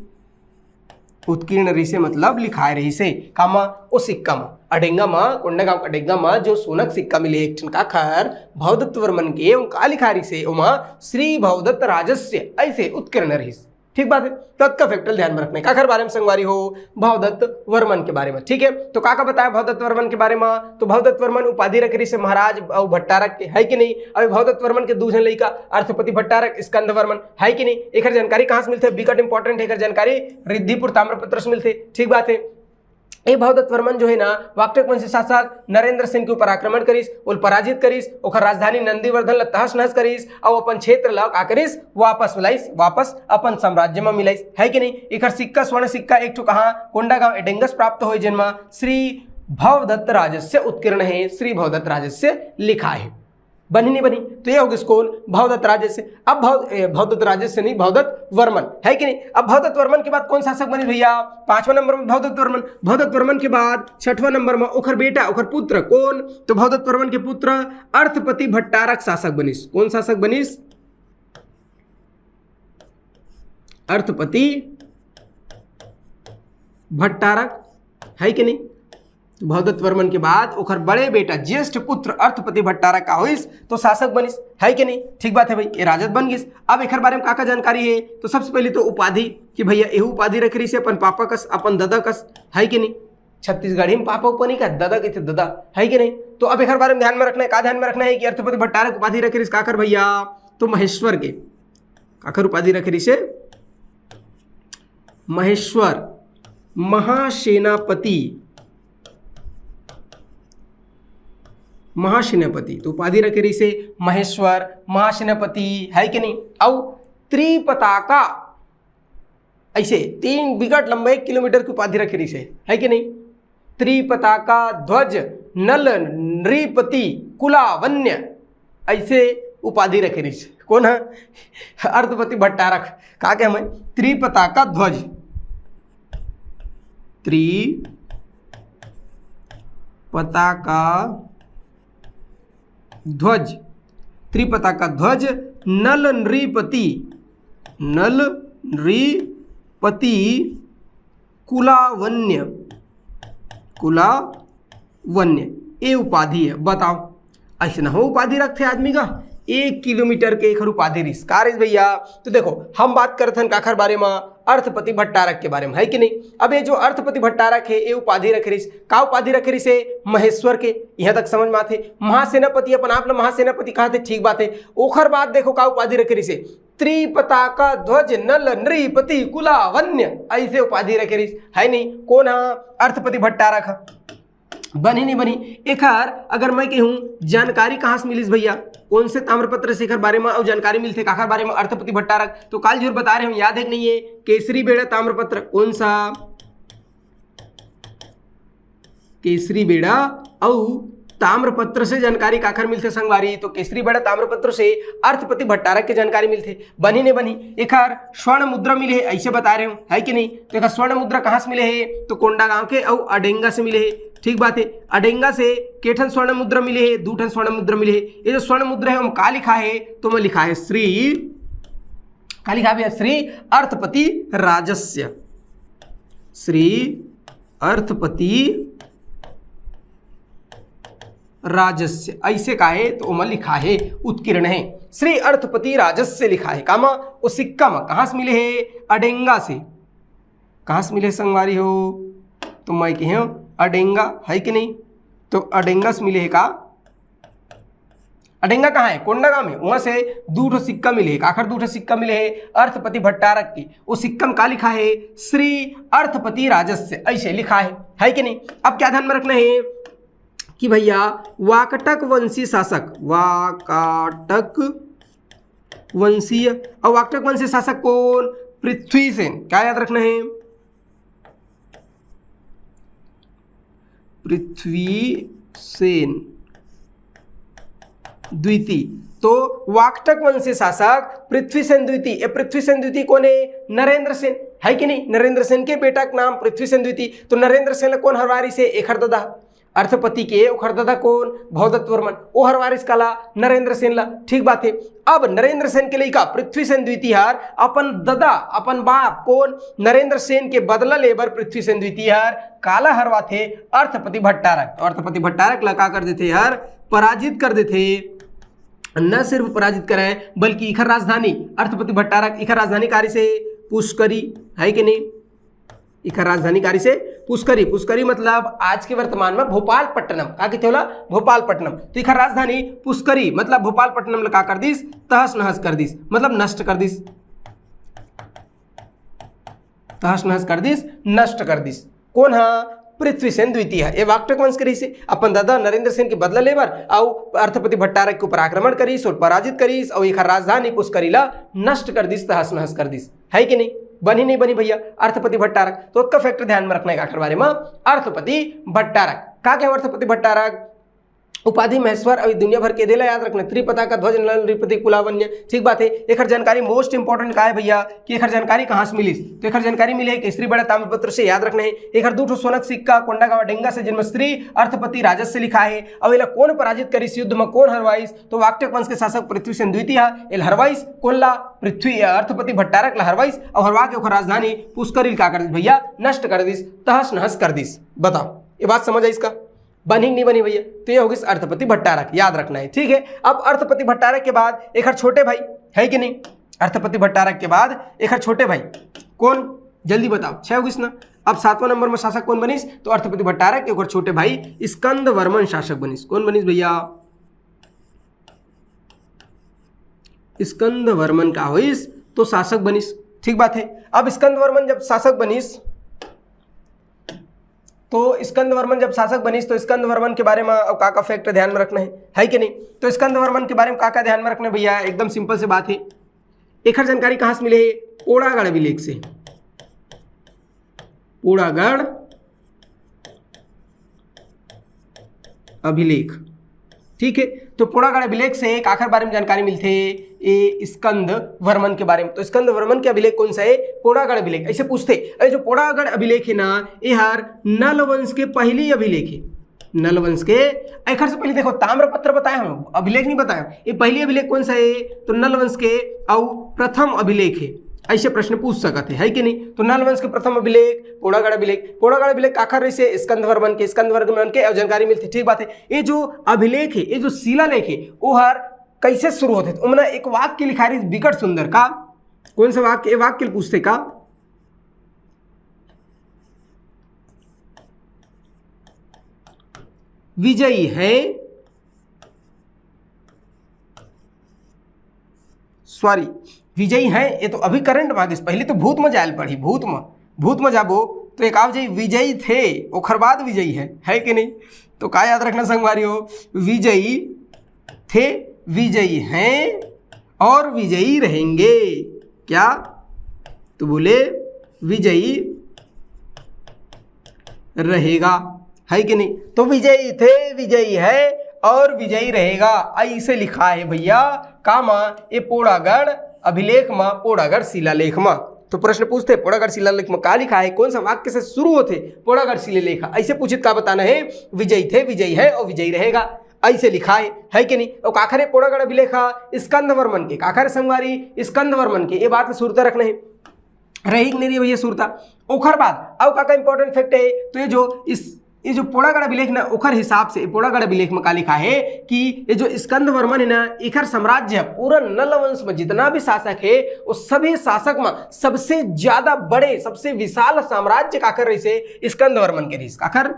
उत्कीर्ण रहिसे मतलब लिखाय रहिसे। कामा? ओ सिक्का म, अडेंगा म, कोंडागांव के अडेंगा म जो सोना के सिक्का मिले एक ठन काखर, भवदत्त वर्मन के, ओमा का लिखाय रहिसे? ओमा श्री भवदत्त राजस्य, ऐसे उत्कीर्ण रहिस। ठीक बात हे, तो अतका fact ल ध्यान में रखना हे। काखर बारे म संगवारी हो? भवदत्त वर्मन के बारे म। ठीक हे, तो का का बताए भवदत्त वर्मन के बारे म? तो भवदत्त वर्मन उपाधि रखे रहिसे महाराज अउ भट्टारक के, है कि नहीं? अउ भवदत्त वर्मन के दू झन लइका, अर्थपति भट्टारक, स्कंद वर्मन, है कि नहीं? एखर जानकारी कहाँ से मिलथे? बिकट important हे एखर जानकारी, रिद्धिपुर ताम्रपत्र से मिलथे। ठीक बात हे। ए भवदत्त वर्मन जो हे ना, वाक्टक वंशी शासक नरेंद्र सेन के ऊपर आक्रमण करिस, ओला पराजित करिस, ओखर राजधानी नंदीवर्धन ला तहस नहस करिस, अउ अपन क्षेत्र ला का करिस? वापस लाइस, वापस अपन साम्राज्य म मिलाइस, है कि नहीं? एखर सिक्का, स्वर्ण सिक्का एक ठो कहाँ? कोंडागांव एडेंगस प्राप्त होय, जेन म श्री भवदत्त राजस्य उत्कीर्ण हे, श्री भवदत्त राजस्य लिखाय हे। बनही नहीं बनही? तो ये हो गिस कोन? भवदत्त राजस्य। अब भव-, ए, भवदत्त राजस्य नहीं, भवदत्त वर्मन, है कि नहीं? अब भवदत्त वर्मन के बाद कोन शासक बनिस भैया? पांचवा नंबर म भवदत्त वर्मन। भवदत्त वर्मन के बाद छठवां नंबर म ओखर बेटा, ओखर पुत्र कोन? तो भवदत्त वर्मन के पुत्र अर्थपति भट्टारक शासक बनिस। कोन शासक बनिस? अर्थपति भट्टारक, है कि नहीं? तो भवदत्त वर्मन के बाद ओखर बड़े बेटा ज्येष्ठ पुत्र अर्थपति भट्टारक का होइस, तो शासक बनिस, है कि नहीं? ठीक बात है भाई, ये राजद बन गिस। अब एखर बारे में का का जानकारी है? तो सबसे पहले तो उपाधि, कि भैया एहू उपाधि रखे रहिसे अपन पापा कस, अपन ददा कस, है कि नहीं? छत्तीसगढ़ी में पापा उपा नहीं कहा, ददा कहिथे, ददा, है कि नहीं? तो अब एखर बारे में ध्यान में रखना है। का ध्यान में रखना है? कि अर्थपति भट्टारक उपाधि रखे रहिस काकर भैया? तो महेश्वर के। काकर उपाधि रखे रहिसे? महेश्वर महासेनापति, महासेनापति तो उपाधि रखे रहिसे महेश्वर महासेनापति, है कि नहीं? अउ त्रिपताका, ऐसे तीन बिकट लंबा एक किलोमीटर के उपाधि रखे रहिसे, है कि नहीं? त्रिपताका ध्वज नल नृपति कुलावन्य, ऐसे उपाधि रखे रहिस। कोन ह? अर्थपति भट्टारक। का के हमें त्रिपताका ध्वज, त्रि पताका ध्वज, त्रिपताका ध्वज नल नृपति, नल नृपति कुलावन्य, कुलावन्य, ये उपाधि है। बताओ, ऐसे ना हो उपाधि रखते आदमी का, एक किलोमीटर के एखर उपाधि रिस। का रिस भैया? तो देखो, हम बात करत हन काखर बारे में, अर्थपति भट्टारक के बारे में, है कि नहीं? अब ये जो अर्थपति भट्टारक है, ये उपाधि रखे रिस। का उपाधि रखे रिस है? महेश्वर के। यहाँ तक समझ में आथे। महासेनापति, अपन आप ला महासेनापति कहा थे, ठीक बात है। ओखर बाद देखो का उपाधि रखे रिस है, त्रिपताका ध्वज नल नृपति कुलावन्य, ऐसे उपाधि रखे रिस, है नहीं? कोन हा? अर्थपति भट्टारक हा। बनी नहीं बनी? एखर अगर मैं कहूँ जानकारी कहाँ से मिलिस भैया, कौन से ताम्रपत्र से एखर बारे में अउ जानकारी मिलथे, काखर बारे में? अर्थपति भट्टारक। तो काल झूर बता रहे हम, याद है कि नहीं है? केसरी बेड़ा ताम्रपत्र। कौन सा? केसरी बेड़ा अउ ताम्रपत्र से जानकारी काखर मिलथे संगवारी? तो केसरी बेड़ा ताम्रपत्र से अर्थपति भट्टारक के जानकारी मिलथे। बनी ने बनी? एखर स्वर्ण मुद्रा मिले है, ऐसे बता रहे हो, है कि नहीं? तो एखर स्वर्ण मुद्रा कहाँ से मिले है? तो कोंडागांव के अउ अडेंगा से मिले है। ठीक बात है, अडेंगा से के ठन स्वर्ण मुद्रा मिले है? दू ठन स्वर्ण मुद्रा मिले है। ये जो स्वर्ण मुद्रा है, ओमा का लिखा है? तो ओमा लिखा है श्री, का लिखा भैया? श्री अर्थपति राजस्य, श्री अर्थपति राजस्य, ऐसे का है? तो ओमा लिखा है उत्कीर्ण है, श्री अर्थपति राजस्य लिखा है। कामा? वो सिक्का में कहाँ से मिले है? अडेंगा से। कहाँ से मिले संगवारी हो? तो मैं कहे हूँ अडेंगा, है कि नहीं? तो अडेंगा से मिले है का? अडेंगा कहाँ है? कोंडागांव में। वहां से दू ठो सिक्का मिले है। काखर दू ठो सिक्का मिले है? अर्थपति भट्टारक के। वो सिक्का में का लिखा है? श्री अर्थपति राजस्य, ऐसे लिखा है, है कि नहीं? अब क्या ध्यान में रखना है कि भैया वाकटक वंशी शासक, वाकाटक वंशीय, और वाकटक वंशीय शासक कौन? पृथ्वीसेन। क्या याद रखना है? पृथ्वीसेन द्वितीय। तो वाकटक वंशीय शासक पृथ्वीसेन द्वितीय। ये पृथ्वीसेन द्वितीय कौन है? नरेंद्र सेन, है कि नहीं? नरेंद्र सेन के बेटा के नाम पृथ्वीसेन द्वितीय। तो नरेंद्र सेन ला कौन हरवा रिस हे? एखर ददा अर्थपति के, ओखर ददा कौन? भवदत्त वर्मन। ओ हरवा रिस काला? नरेंद्र सेन ला। ठीक बात है। अब नरेंद्र सेन के लइका पृथ्वीसेन द्वितीय हर अपन ददा, अपन बाप कौन? नरेंद्र सेन के बदला ले बर पृथ्वीसेन द्वितीय हर काला हरवाथे? अर्थपति भट्टारक। तो अर्थपति भट्टारक ला का कर देथे हर? पराजित कर देथे। न सिर्फ पराजित करे, बल्कि इखर राजधानी, अर्थपति भट्टारक, इखर राजधानी का रिस हे? पुष्करी, है कि नहीं? इखर राजधानी का रिस हे? पुष्करी। पुष्करी मतलब आज के वर्तमान में भोपालपट्टनम, का कहिथे ओला? भोपालपट्टनम। तो इखर राजधानी पुष्करी मतलब भोपालपट्टनम ला का कर दिस? तहस नहस कर दिस, मतलब नष्ट कर दिस, तहस नहस कर दिस, नष्ट कर दिस। कौन हा? पृथ्वीसेन द्वितीय हा। ये वाकटक वंश के रहिस हे, अपन दादा नरेंद्र सेन के बदला लेबर अउ अर्थपति भट्टारक के ऊपर आक्रमण करिस और पराजित करिस अउ एखर राजधानी पुष्करी ला नष्ट कर दिस, तहस नहस कर दिस। है कि नहीं? बनी नहीं बनी भैया अर्थपति भट्टारक? तो ओतका fact ध्यान में रखना है, काखर बारे में? अर्थपति भट्टारक। का कहे अर्थपति भट्टारक? उपाधि महेश्वर अउ दुनिया भर के, देला याद रखना, त्रिपताका ध्वज नल नृपति कुलावन्य। ठीक बात है, एखर जानकारी most important का है भैया कि एखर जानकारी कहाँ से मिलिस? तो एखर जानकारी मिले है केसरी बेड़ा ताम्रपत्र से, याद रखना है। एखर दू ठो सोना के सिक्का कोंडागांव डेंगा से, जिनमें श्री अर्थपति राजस्य लिखा है। अउ एला कौन पराजित करिस युद्ध में, कौन हरवाइस? तो वाकटक वंश के शासक पृथ्वीसेन द्वितीय हा एला हरवाइस। कोन ला? पृथ्वी, अर्थपति भट्टारक ला हरवाइस अउ हरवा के ओखर राजधानी पुष्करी ला का कर दिस भैया? नष्ट कर दिस, तहस नहस कर दिस। बताओ, ये बात समझ आइस का? बनी कि नहीं बनी भैया? तो ये होगी अर्थपति भट्टारक, याद रखना है, ठीक है। अब अर्थपति भट्टारक के बाद एक छोटे भाई, है कि नहीं? अर्थपति भट्टारक के बाद एक छोटे भाई कौन, जल्दी बताओ, छह होगी ना। अब सातवां नंबर में शासक कौन बनिस? तो अर्थपति भट्टारक के एक छोटे भाई स्कंद वर्मन शासक बनिस। कौन बनिस भैया? स्कंद वर्मन का होइस तो शासक बनिस। ठीक बात है। अब स्कंद वर्मन जब शासक बनिस तो स्कंद वर्मन जब शासक बनिस तो स्कंद वर्मन के बारे में अब का का फैक्ट ध्यान में रखना है, है कि नहीं? तो स्कंद वर्मन के बारे में का का ध्यान में रखना है भैया? एकदम सिंपल से बात है। एखर जानकारी कहाँ से मिले है? पोड़ागढ़ अभिलेख से। पोड़ागढ़ अभिलेख, ठीक है। तो पोड़ागढ़ अभिलेख से काखर बारे में जानकारी मिलथे? ए स्कंद वर्मन के बारे में। तो स्कंद वर्मन के अभिलेख कौन सा है? पोड़ागढ़ अभिलेख। ऐसे पूछते, अरे जो पोड़ागढ़ अभिलेख है ना, ये हर नल वंश के पहली अभिलेख है। नल वंश के, एखर से पहले देखो, ताम्रपत्र बताए हम, अभिलेख नहीं बताए। ये पहली अभिलेख कौन सा है? तो नल वंश के, और प्रथम अभिलेख है। ऐसे प्रश्न पूछ सकते हैं, है कि नहीं? तो नल वंश के प्रथम अभिलेख पोड़ागढ़ अभिलेख। पोड़ागढ़ अभिलेख काखर रहिसे? स्कंद वर्मन के। स्कंद वर्मन के और जानकारी मिलती, ठीक बात है। ये जो अभिलेख है, ये जो शिलालेख है, वो हर कैसे शुरू होते? तो उमना एक वाक्य लिखा रही बिकट सुंदर का। कौन सा वाक्य? ये वाक्य पूछते का, विजयी है, सॉरी, विजयी है। ये तो अभी करंट में, पहले तो भूत में जायल पड़ी, भूत में, भूत में जाबो तो एक आव जाई, विजयी थे, ओखर बाद विजयी है, है कि नहीं? तो का याद रखना संगवारी हो, विजयी थे, विजयी हैं और विजयी रहेंगे। क्या? तो बोले विजयी रहेगा, है कि नहीं? तो विजयी थे, विजयी है और विजयी रहेगा, ऐसे लिखा है भैया। का मा? ये पोड़ागढ़ अभिलेख मा, पोड़ागढ़ शिलालेख मा। तो प्रश्न पूछते, पोड़ागढ़ शिलालेख मा का लिखा है, कौन सा वाक्य से शुरू होते पोड़ागढ़ शिलालेख? ऐसे पूछित का बताना है, विजयी थे, विजयी है और विजयी रहेगा, ऐसे लिखा है, है कि नहीं? और काखर है पोड़ागढ़ अभिलेख? स्कंद वर्मन के। काखर संगवारी? स्कंद वर्मन के। ये बात सुरता रखना है, रही कि नहीं रही भैया सुरता। ओखर बाद अब का, का इंपॉर्टेंट फैक्ट है, तो ये जो इस ये जो पोड़ागढ़ अभिलेख ना, ओखर हिसाब से पोड़ागढ़ अभिलेख में का लिखा है कि ये जो स्कंद वर्मन है ना, एखर साम्राज्य पूरा नल वंश में जितना भी शासक है, वो सभी शासक में सबसे ज्यादा बड़े, सबसे विशाल साम्राज्य काखर रहिसे? स्कंद वर्मन के रहिस। काखर?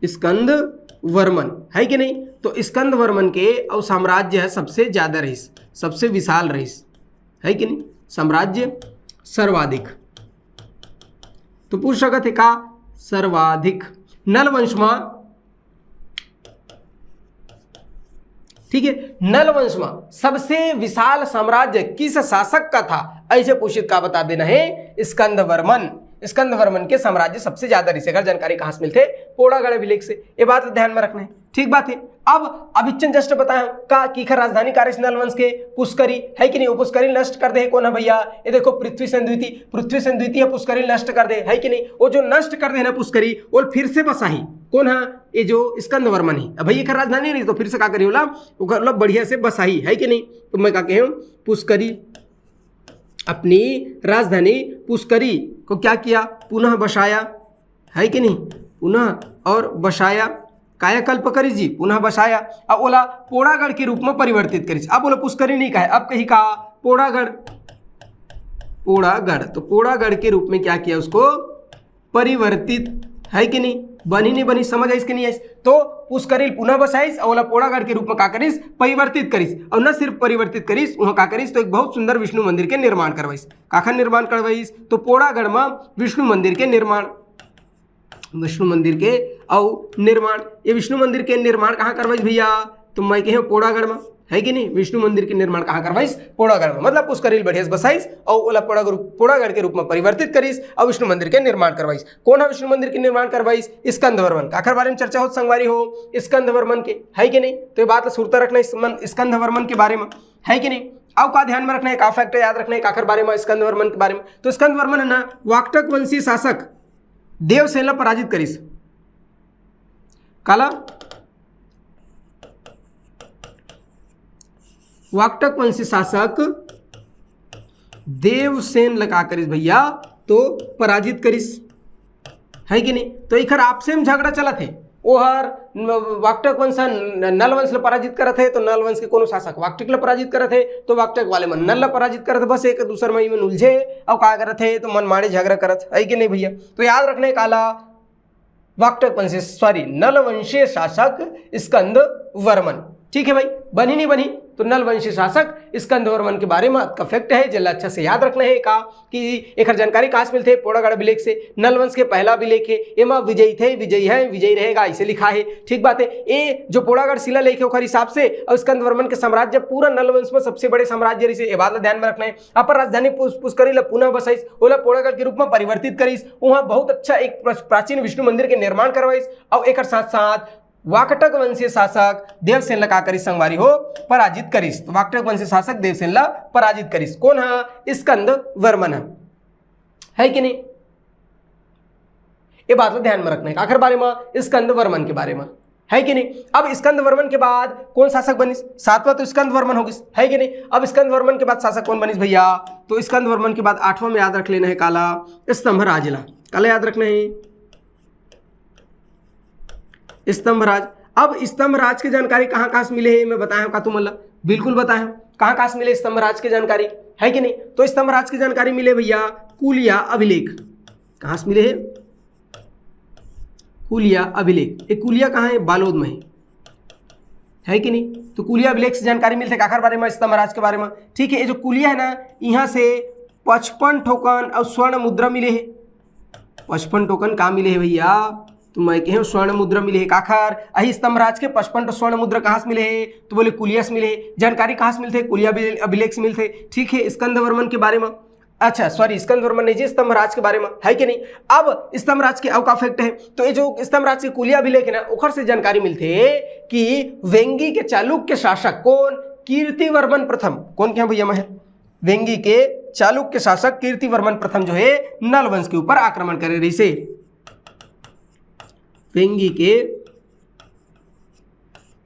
स्कंद वर्मन, है कि नहीं? तो स्कंद वर्मन के और साम्राज्य है सबसे ज्यादा रहिस, सबसे विशाल रहिस, है कि नहीं? साम्राज्य सर्वाधिक। तो पूछ सकत है का? सर्वाधिक। नल वंश मा, ठीक है, नल वंश मा सबसे विशाल साम्राज्य किस शासक का था, ऐसे पूछित का बता देना है? स्कंद वर्मन। स्कंद वर्मन के साम्राज्य सबसे ज्यादा रहिसे। एखर जानकारी कहाँ से मिलथे? पोड़ागढ़ अभिलेख से। ये बात ध्यान में रखना है, ठीक बात है। अब अभिचन जस्ट बताया का कि एखर राजधानी का रहिस नल वंश के? पुष्करी, है कि नहीं? वो पुष्करी नष्ट कर दे है कौन है भैया? ये देखो, पृथ्वीसेन द्वितीय। पृथ्वीसेन द्वितीय पुष्करी नष्ट कर दे, है कि नहीं? वो जो नष्ट कर दे ना पुष्करी, वो फिर से बसाही। कौन है? ये जो स्कंद वर्मन ही। अब भाई एखर राजधानी रही तो फिर से का करी होला? ओकर ला बढ़िया से बसाही, है कि नहीं? तो मैं का कहे हूँ, पुष्करी, अपनी राजधानी पुष्करी को क्या किया? पुनः बसाया, है कि नहीं? पुनः और बसाया, कायाकल्प करिस जी, पुनः बसाया। अब ओला पोड़ागढ़ के रूप में परिवर्तित करिस। अब ओला पुष्करी नहीं कहे, अब कही का? पोड़ागढ़। पोड़ागढ़, तो पोड़ागढ़ के रूप में क्या किया? उसको परिवर्तित, है कि नहीं? बनी नहीं बनी, समझ आइस कि नहीं आइस? तो पुष्करी पुनः बसाइस और ओला पोड़ागढ़ के रूप में का करिस? परिवर्तित करिस। और न सिर्फ परिवर्तित करिस, वहाँ का करिस, तो एक बहुत सुंदर विष्णु मंदिर के निर्माण करवाइस। काखर निर्माण करवाइस? तो पोड़ागढ़ में विष्णु मंदिर के निर्माण, विष्णु मंदिर के अउ निर्माण। ये विष्णु मंदिर के निर्माण कहाँ करवाइस भैया? तो मैं कहे पोड़ागढ़ में, है कि नहीं? विष्णु मंदिर के निर्माण कहाँ करवाइस? पोड़ागढ़ में। मतलब पुष्करी बढ़िया से बसाइस और ओला पोड़ागढ़, पोड़ागढ़ के रूप में परिवर्तित करिस और विष्णु मंदिर के निर्माण करवाइस। कौन है विष्णु मंदिर के निर्माण करवाइस? स्कंद वर्मन। काखर बारे में चर्चा होत संगवारी हो? स्कंद वर्मन के, है कि नहीं? तो ये बात सुरता रखना है स्कंद वर्मन के बारे में, है कि नहीं? अब का ध्यान में रखना है, का फैक्ट याद रखना है, काखर बारे में? स्कंद वर्मन के बारे में। तो स्कंद वर्मन है ना, वाकटक वंशी शासक देवसेन ला पराजित करिस। काला? वाकटक वंशी शासक देवसेन ला का करिस भैया? तो पराजित करिस, है कि नहीं? तो एकर आपसे में झगड़ा चलत हे। ओहर न-, वाकटक वंश ह न-, नल वंश ल पराजित करत हे, तो नल वंश के कोनो शासक वाकटक ल पराजित करत हे, तो वाकटक वाले मन नल ल पराजित करत हे। बस एक दूसर में इमन उलझे हे, अउ का करत हे, तो मनमाड़े झगड़ा करत हे, है कि नहीं भैया? तो याद रखना हे काला, वाकटक वंशीय, सॉरी, नल वंशीय शासक स्कंद वर्मन। ठीक है भाई, बनी नहीं बनी? तो नल वंशीय शासक स्कंद वर्मन के बारे में अतका fact है, जेला अच्छा से याद रखना है का कि एकर जानकारी कहाँ से मिलथे? पोड़ागढ़ अभिलेख से। नल वंश के पहला अभिलेख है, एमा विजयी थे, विजयी है, विजयी रहेगा, ऐसे लिखा है। ठीक बात है, ए जो पोड़ागढ़ शिलालेख है ओकर हिसाब से, और स्कंद वर्मन के साम्राज्य पूरा नल वंश में सबसे बड़े साम्राज्य रहिसे, ये बात ला ध्यान में रखना है। अपन राजधानी पुस-, पुष्करी ला पुनः बसाइस, ओला पोड़ागढ़ के रूप में परिवर्तित करिस, वहाँ बहुत अच्छा एक प्र-, प्राचीन विष्णु मंदिर के निर्माण करवाइस, और एकर साथ साथ वाकटक वंशीय शासक देवसेन ला का करिस संगवारी हो? पराजित करिस। तो वाकटक वंशीय शासक देवसेन ला पराजित करिस। कौन हा? स्कंद वर्मन हा, है कि नहीं? ये बात ला ध्यान में रखना है। आखिर बारे में स्कंद वर्मन के बारे में, है कि नहीं? अब स्कंद वर्मन के बाद कौन शासक बनिस? सातवां तो स्कंद वर्मन हो गिस, है कि नहीं? अब स्कंद वर्मन के बाद शासक कौन बनिस भैया? तो स्कंद वर्मन के बाद आठवां में याद रख लेना है काला, स्तंभराज ला। काला याद रखना है, स्तंभराज। अब स्तंभराज के जानकारी कहाँ कहाँ से मिले है, मैं बताया हूँ का तुमन ला? बिल्कुल बताया हूँ। कहाँ कहाँ से मिले स्तंभराज के जानकारी, है कि नहीं? तो स्तंभराज के जानकारी मिले भैया कुलिया अभिलेख। कहाँ से मिले है? कुलिया अभिलेख। ये कुलिया कहाँ है? बालोद में है, है कि नहीं? तो कुलिया अभिलेख से जानकारी मिलथे काखर बारे में? स्तंभराज के बारे में। ठीक है, ये जो कुलिया है ना, यहाँ से पचपन ठोकन और स्वर्ण मुद्रा मिले है। पचपन ठोकन का मिले है भैया? तो मैं कहे स्वर्ण मुद्रा मिले है। काखर? अही स्तंभराज के पचपन ठो स्वर्ण मुद्रा कहाँ से मिले है? तो बोले कुलिया से मिले है। जानकारी कहाँ से मिलथे? कुलिया अभिले-, अभिलेख से मिलथे। ठीक है, स्कंद वर्मन के बारे में, अच्छा सॉरी, स्कंद वर्मन नहीं जी, स्तंभराज के बारे में, है कि नहीं? अब स्तंभराज के अउ का fact है, तो ये जो स्तंभराज के कुलिया अभिलेख है ना, ओखर से जानकारी मिलथे कि वेंगी के चालुक्य शासक कौन? कीर्तिवर्मन प्रथम। कौन के हैं भैया? मैं वेंगी के चालुक्य शासक कीर्तिवर्मन प्रथम जो है नल वंश के ऊपर आक्रमण करे रहिसे। वेंगी के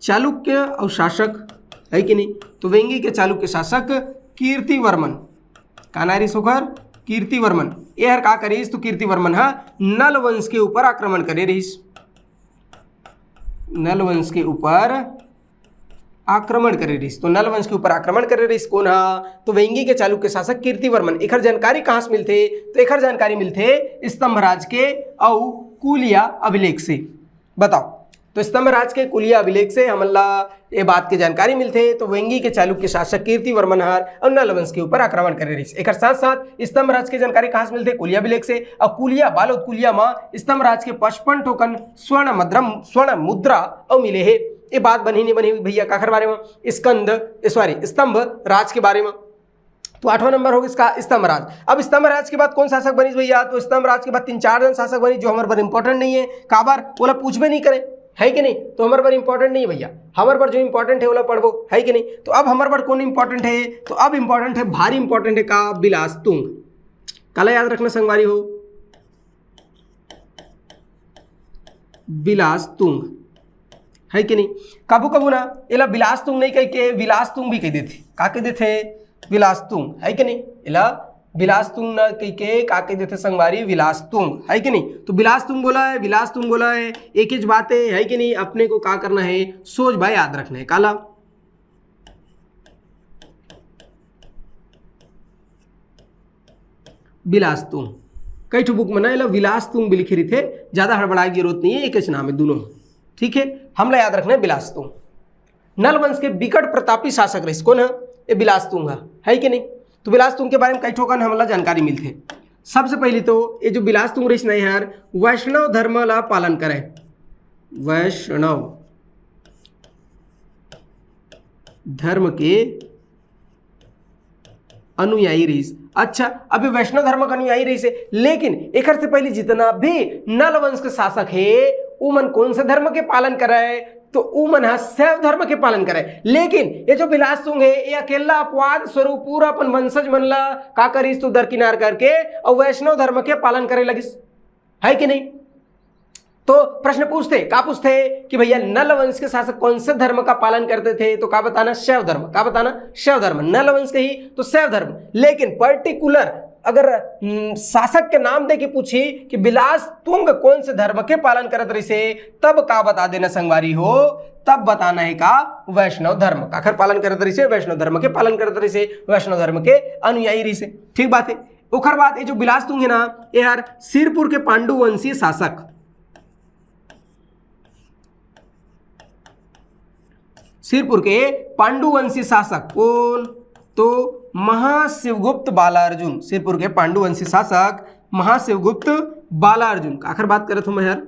चालुक्य और शासक, है कि नहीं? तो वेंगी के चालुक्य शासक कीर्तिवर्मन, का नाम रिस ओकर? कीर्तिवर्मन। ये हर का करिस? तो कीर्तिवर्मन हा नल वंश के ऊपर आक्रमण करे रहिस, नल वंश के ऊपर आक्रमण करे रहिस। तो नल वंश के ऊपर आक्रमण करे रहिस कौन हा? तो वेंगी के चालुक्य शासक कीर्तिवर्मन। एखर जानकारी कहाँ से मिलथे? तो एखर जानकारी मिलथे स्तंभराज के अउ कुलिया अभिलेख से। बताओ, तो स्तंभराज के कुलिया अभिलेख से हमन ला ये बात के जानकारी मिलथे। तो वेंगी के चालुक्य शासक कीर्तिवर्मन हर अउ नल वंश के ऊपर आक्रमण करे रहिस। एकर साथ साथ स्तंभराज के जानकारी कहाँ से मिलथे? कुलिया अभिलेख से। अउ कुलिया, बालोद कुलिया म स्तंभराज के पचपन ठोकन स्वर्ण मद्रम, स्वर्ण मुद्रा अउ मिले हे। ये बात बनही नहीं बनही भैया, काखर बारे में? स्कंद, सॉरी, स्तंभ राज के बारे में। तो आठवां नंबर हो गया इसका स्तंभराज। अब स्तंभराज के बाद कौन शासक बनिस भैया? तो स्तंभराज के बाद तीन चार जन शासक बनिस जो हमर बर इंपॉर्टेंट नहीं है। काबर? ओला पूछबे नहीं करे, है कि नहीं? तो हमर बर इंपॉर्टेंट नहीं है भैया। हमर बर जो इंपॉर्टेंट है ओला पढ़बो, है कि नहीं? तो अब हमर बर कौन इंपॉर्टेंट है? तो अब इंपॉर्टेंट है, भारी इंपॉर्टेंट है का? बिलास तुंग। काला याद रखना संगवारी हो, बिलास तुंग, है कि नहीं? कभू कभू ना एला बिलास तुंग नहीं कह के विलास तुंग भी कह देथे। का कह देथे? विलास तुंग, है कि नहीं? एला बिलास तुंग ना कह के का कह देथे संगवारी? विलास तुंग, है कि नहीं? तो बिलास तुंग बोला है, विलास तुंग बोला है, एक ही बात है, है कि नहीं? अपने को का करना है? सोच भाई याद रखना है। काला? बिलास तुंग। कई ठो बुक में ना एला विलास तुंग भी लिखे रहिथे, ज्यादा हड़बड़ाए के जरूरत नहीं है, एक ही नाम है दोनों। ठीक है, हमला याद रखना है बिलास तुंग। नल वंश के बिकट प्रतापी शासक रहिस कौन है? ये बिलास तुंग है, है कि नहीं? तो बिलास तुंग के बारे में कई ठोकन हमला जानकारी मिलथे। सबसे पहले तो ये जो बिलास तुंग रहिस ना यार, वैष्णव धर्म ला पालन करे, वैष्णव धर्म के अनुयायी रहिस। अच्छा, अभी वैष्णव धर्म के अनुयायी रहिस हे, लेकिन एकर से पहले जितना भी नल वंश के शासक हे, उमन कौन से धर्म के पालन करे? तो उमन ह शैव धर्म के पालन करे। लेकिन ये जो बिलास तुंग हे, ये अकेला अपवाद स्वरूप पूरा अपन वंशज मन ला का करिस? तो दरकिनार करके और वैष्णव धर्म के पालन करे लगिस, है कि नहीं? तो प्रश्न पूछथे, का पूछथे कि भैया नल वंश के शासक कौन से धर्म का पालन करते थे? तो का बताना? शैव धर्म। का बताना? शैव धर्म। नल वंश के ही तो शैव धर्म, लेकिन पर्टिकुलर अगर हम्म, शासक के नाम दे के पूछी कि बिलास तुंग कौन से धर्म के पालन करत रहिसे, तब का बता देना संगवारी हो? तब बताना है का? वैष्णव धर्म। काखर पालन करत रहिसे? वैष्णव धर्म के पालन करत रहिसे, वैष्णव धर्म के अनुयायी रहिसे। ठीक बात है। ओखर बाद ये जो बिलास तुंग है ना, ये हर सिरपुर के पांडुवंशी शासक, सिरपुर के पांडुवंशी शासक कौन? तो महाशिवगुप्त बालार्जुन। सिरपुर के पांडुवंशी शासक महाशिवगुप्त बालार्जुन। काखर बात करत हूं मैं यार?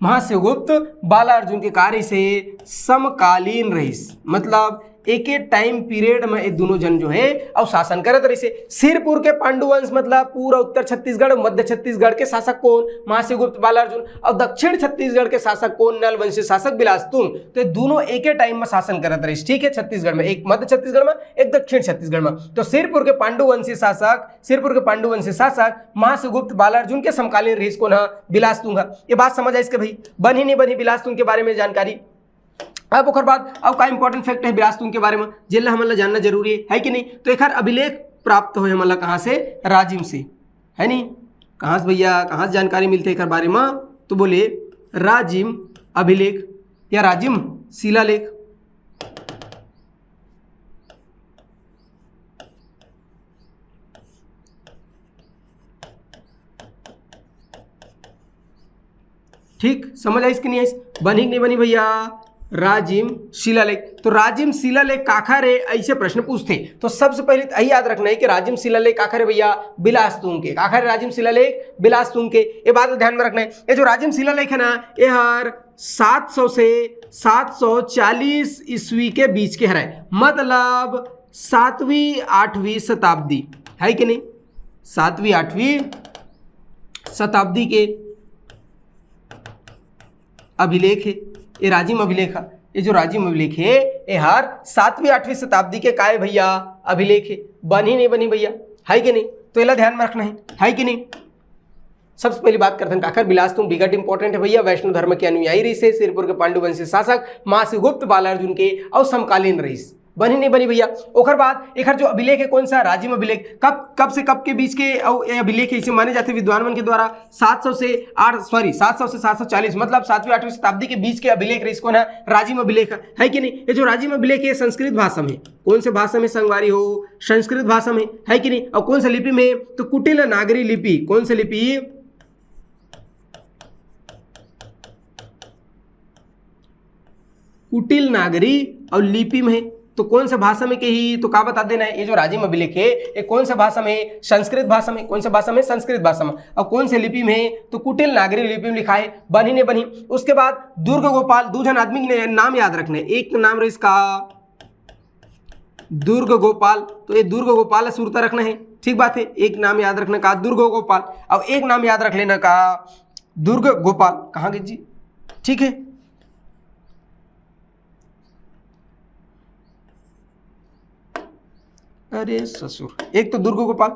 महाशिवगुप्त बालार्जुन के कार्य से समकालीन रहिस, मतलब एके टाइम पीरियड में ये दोनों जन जो है अउ शासन करत रहिसे। सिरपुर के पांडुवंश मतलब पूरा उत्तर छत्तीसगढ़, मध्य छत्तीसगढ़ के शासक कौन? महाशिवगुप्त बालार्जुन। और दक्षिण छत्तीसगढ़ के शासक कौन? नल वंशी शासक बिलास तुंग। तो ये दोनों एके टाइम में शासन करत रहिस, ठीक है, छत्तीसगढ़ में, एक मध्य छत्तीसगढ़ में, एक दक्षिण छत्तीसगढ़ में। तो सिरपुर के पांडुवंशी शासक, सिरपुर के पांडुवंशी शासक महाशिवगुप्त बालार्जुन के समकालीन रहिस कौन ह? बिलास तुंग ह। ये बात समझ आइस के भाई? बनही नहीं बनही बिलास तुंग के बारे में जानकारी। अब ओकर बाद अब का इंपॉर्टेंट फैक्ट है बिलास तुंग के बारे में, जेला हमन ला जानना जरूरी है, है कि नहीं? तो एकर अभिलेख प्राप्त होए हमन ला कहाँ से? राजिम से, है नहीं? कहाँ से भैया, कहाँ से जानकारी मिलते एकर बारे में? तो बोले राजिम अभिलेख या राजिम शिलालेख। ठीक, समझ आइस कि नहीं आइस? बनी कि नहीं बनी भैया? राजिम शिलालेख। तो राजिम शिलालेख काखर हे, ऐसे प्रश्न पूछते। तो सबसे पहले तो यही याद रखना है कि राजिम शिलालेख काखर हे भैया? बिलास तुंग के। काखर हे राजिम शिलालेख? बिलास तुंग के। ये बात ध्यान में रखना है। ये जो राजिम शिलालेख है ना, ये हर सात सौ से सात सौ चालीस ईस्वी के बीच के हरे, मतलब सातवीं आठवीं शताब्दी, है कि नहीं? सातवीं आठवीं शताब्दी के अभिलेख है, ये राजिम अभिलेख है। ये जो राजिम अभिलेख है, ये हर सातवीं आठवीं शताब्दी के काय भैया? अभिलेख है। बनी नहीं बनी भैया, है कि नहीं? तो एला ध्यान में रखना है, है कि नहीं? सबसे पहली बात करथन काखर? बिलास तुंग बिकट इंपॉर्टेंट है भैया, वैष्णव धर्म के अनुयायी रहिस हे, सिरपुर के पांडुवंशी शासक महाशिवगुप्त बालार्जुन के अउ समकालीन रहिस। बनी नहीं बनी भैया? ओकर बाद एकर जो अभिलेख है कौन सा? राजिम अभिलेख। कब, कब से कब के बीच के अभिलेख ऐसे माने जाते विद्वान मन के द्वारा? सात सौ से आठ, सॉरी, सात सौ से सात सौ चालीस, मतलब सातवीं आठवीं शताब्दी के बीच के अभिलेख रहिस कौन है? राजिम अभिलेख है, है कि नहीं? ये जो राजिम अभिलेख है संस्कृत भाषा में, कौन से भाषा में संगवारी हो? संस्कृत भाषा में, है कि नहीं? और कौन सा लिपि में? तो कुटिल नागरी लिपि। कौन सा लिपि? कुटिल नागरी और लिपि में। तो कौन से भाषा में के ही? तो का बता देना है, ये जो राजिम अभिलेख है, ये कौन से भाषा में? संस्कृत भाषा में। कौन से भाषा में? संस्कृत भाषा में। और कौन से लिपि में? तो कुटिल नागरी लिपि में लिखा है। बनी ने बनी। उसके बाद दुर्ग गोपाल, दो जन आदमी के नाम याद रखने, एक नाम रहिस का दुर्ग गोपाल। तो ये दुर्ग गोपाल सुरता रखना है, ठीक बात है। एक नाम याद रखना का दुर्ग गोपाल, और एक नाम याद रख लेना का दुर्ग गोपाल। कहाँ गए जी? ठीक है, अरे ससुर, एक तो दुर्ग गोपाल,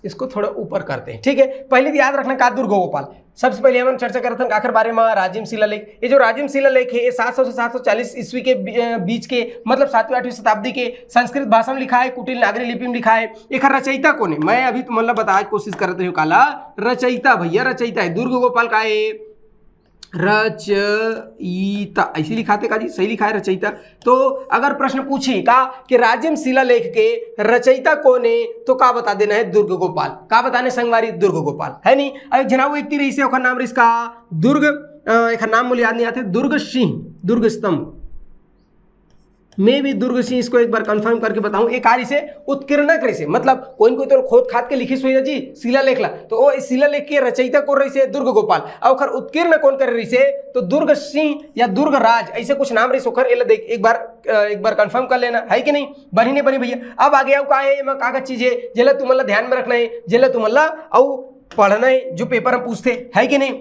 इसको थोड़ा ऊपर करते हैं, ठीक है। पहले तो याद रखना का दुर्ग गोपाल। सबसे पहले हमन चर्चा करत हन काखर बारे में? राजिम शिलालेख। ये जो राजिम शिलालेख है, ये सात सौ से सात सौ चालीस ईस्वी के बी-, अ, बीच के, मतलब सातवीं आठवीं शताब्दी के संस्कृत भाषा में लिखा है, कुटिल नागरी लिपि में लिखा है। एकर रचयिता कौन है? मैं अभी तुमन ला बताए के कोशिश करत रही हूँ, काला रचयिता भैया, रचयिता है दुर्ग गोपाल का है रचयिता, ऐसे लिखाते का जी? सही लिखा है रचयिता। तो अगर प्रश्न पूछी का कि राजिम शिलालेख के रचयिता कौन है, तो का बता देना है? दुर्ग गोपाल। का बताने संगवारी? दुर्ग गोपाल, है नहीं? अब एक झनाऊ व्यक्ति रहिस हे, ओकर नाम रहिस का दुर्ग, अ, एकर नाम मोला याद नहीं आते, दुर्ग सिंह, दुर्ग स्तंभ। मैं भी दुर्ग सिंह, इसको एक बार कंफर्म करके बताऊं, एक आ रहिस हे उत्कीर्णक रहिस हे, मतलब कोई न कोई तो खोद खाद के लिखिस होही ना जी शिलालेख ला, तो वो शिलालेख के रचयिता कौन रहिस हे? दुर्ग गोपाल। और ओकर उत्कीर्ण कौन करे रहिस हे? तो दुर्ग सिंह या दुर्ग राज, ऐसे कुछ नाम रहिस ओकर। एला देख, एक बार, अ, एक बार कंफर्म कर लेना, है कि नहीं? बनी नहीं बनी भैया। अब आगे अउ का है, एमा का का चीज है, जेला तुमन ला ध्यान में रखना है, जेला तुमन ला अउ पढ़ना है, जो पेपर में पूछते, है कि नहीं?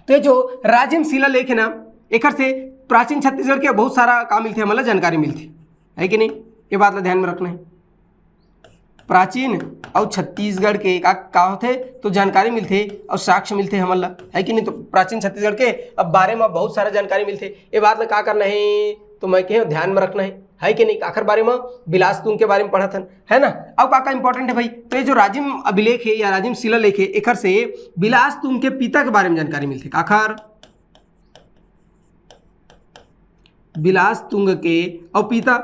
तो ये जो राजिम शिलालेख है ना, एकर से प्राचीन छत्तीसगढ़ के बहुत सारा का मिलते, हमन ला जानकारी मिलती, है कि नहीं? ये बात ला ध्यान में रखना है। प्राचीन अउ छत्तीसगढ़ के का, का होथे, तो जानकारी मिलथे अउ साक्ष्य मिलथे हमन ला, है कि नहीं? तो प्राचीन छत्तीसगढ़ के अब बारे में बहुत सारा जानकारी मिलथे। ये बात ला का करना है, तो मैं कहे ध्यान में रखना है, है कि नहीं? आखर बारे में बिलास तुंग के बारे में पढ़त हन, है ना? अब का का इंपॉर्टेंट है भाई, तो ये जो राजिम अभिलेख है या राजिम शिलालेख है, एखर से बिलास तुंग के पिता के बारे में जानकारी मिलथे। काखर? बिलास तुंग के अउ पिता।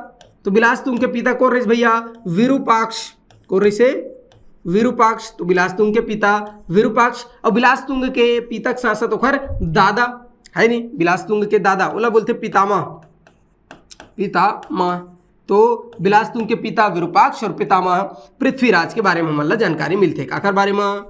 तो बिलास तुंग के पिता कोन रहिस भैया? विरूपाक्ष। कोन रहिसे? विरूपाक्ष। तो बिलास तुंग के पिता विरूपाक्ष, अउ बिलास तुंग के पिता के साथ साथ ओखर दादा, है नहीं, बिलास तुंग के दादा, ओला बोलथे पितामह। पितामह। तो बिलास तुंग के पिता विरूपाक्ष और पितामह पृथ्वीराज के बारे में हमन ला जानकारी मिलथे। काखर बारे में?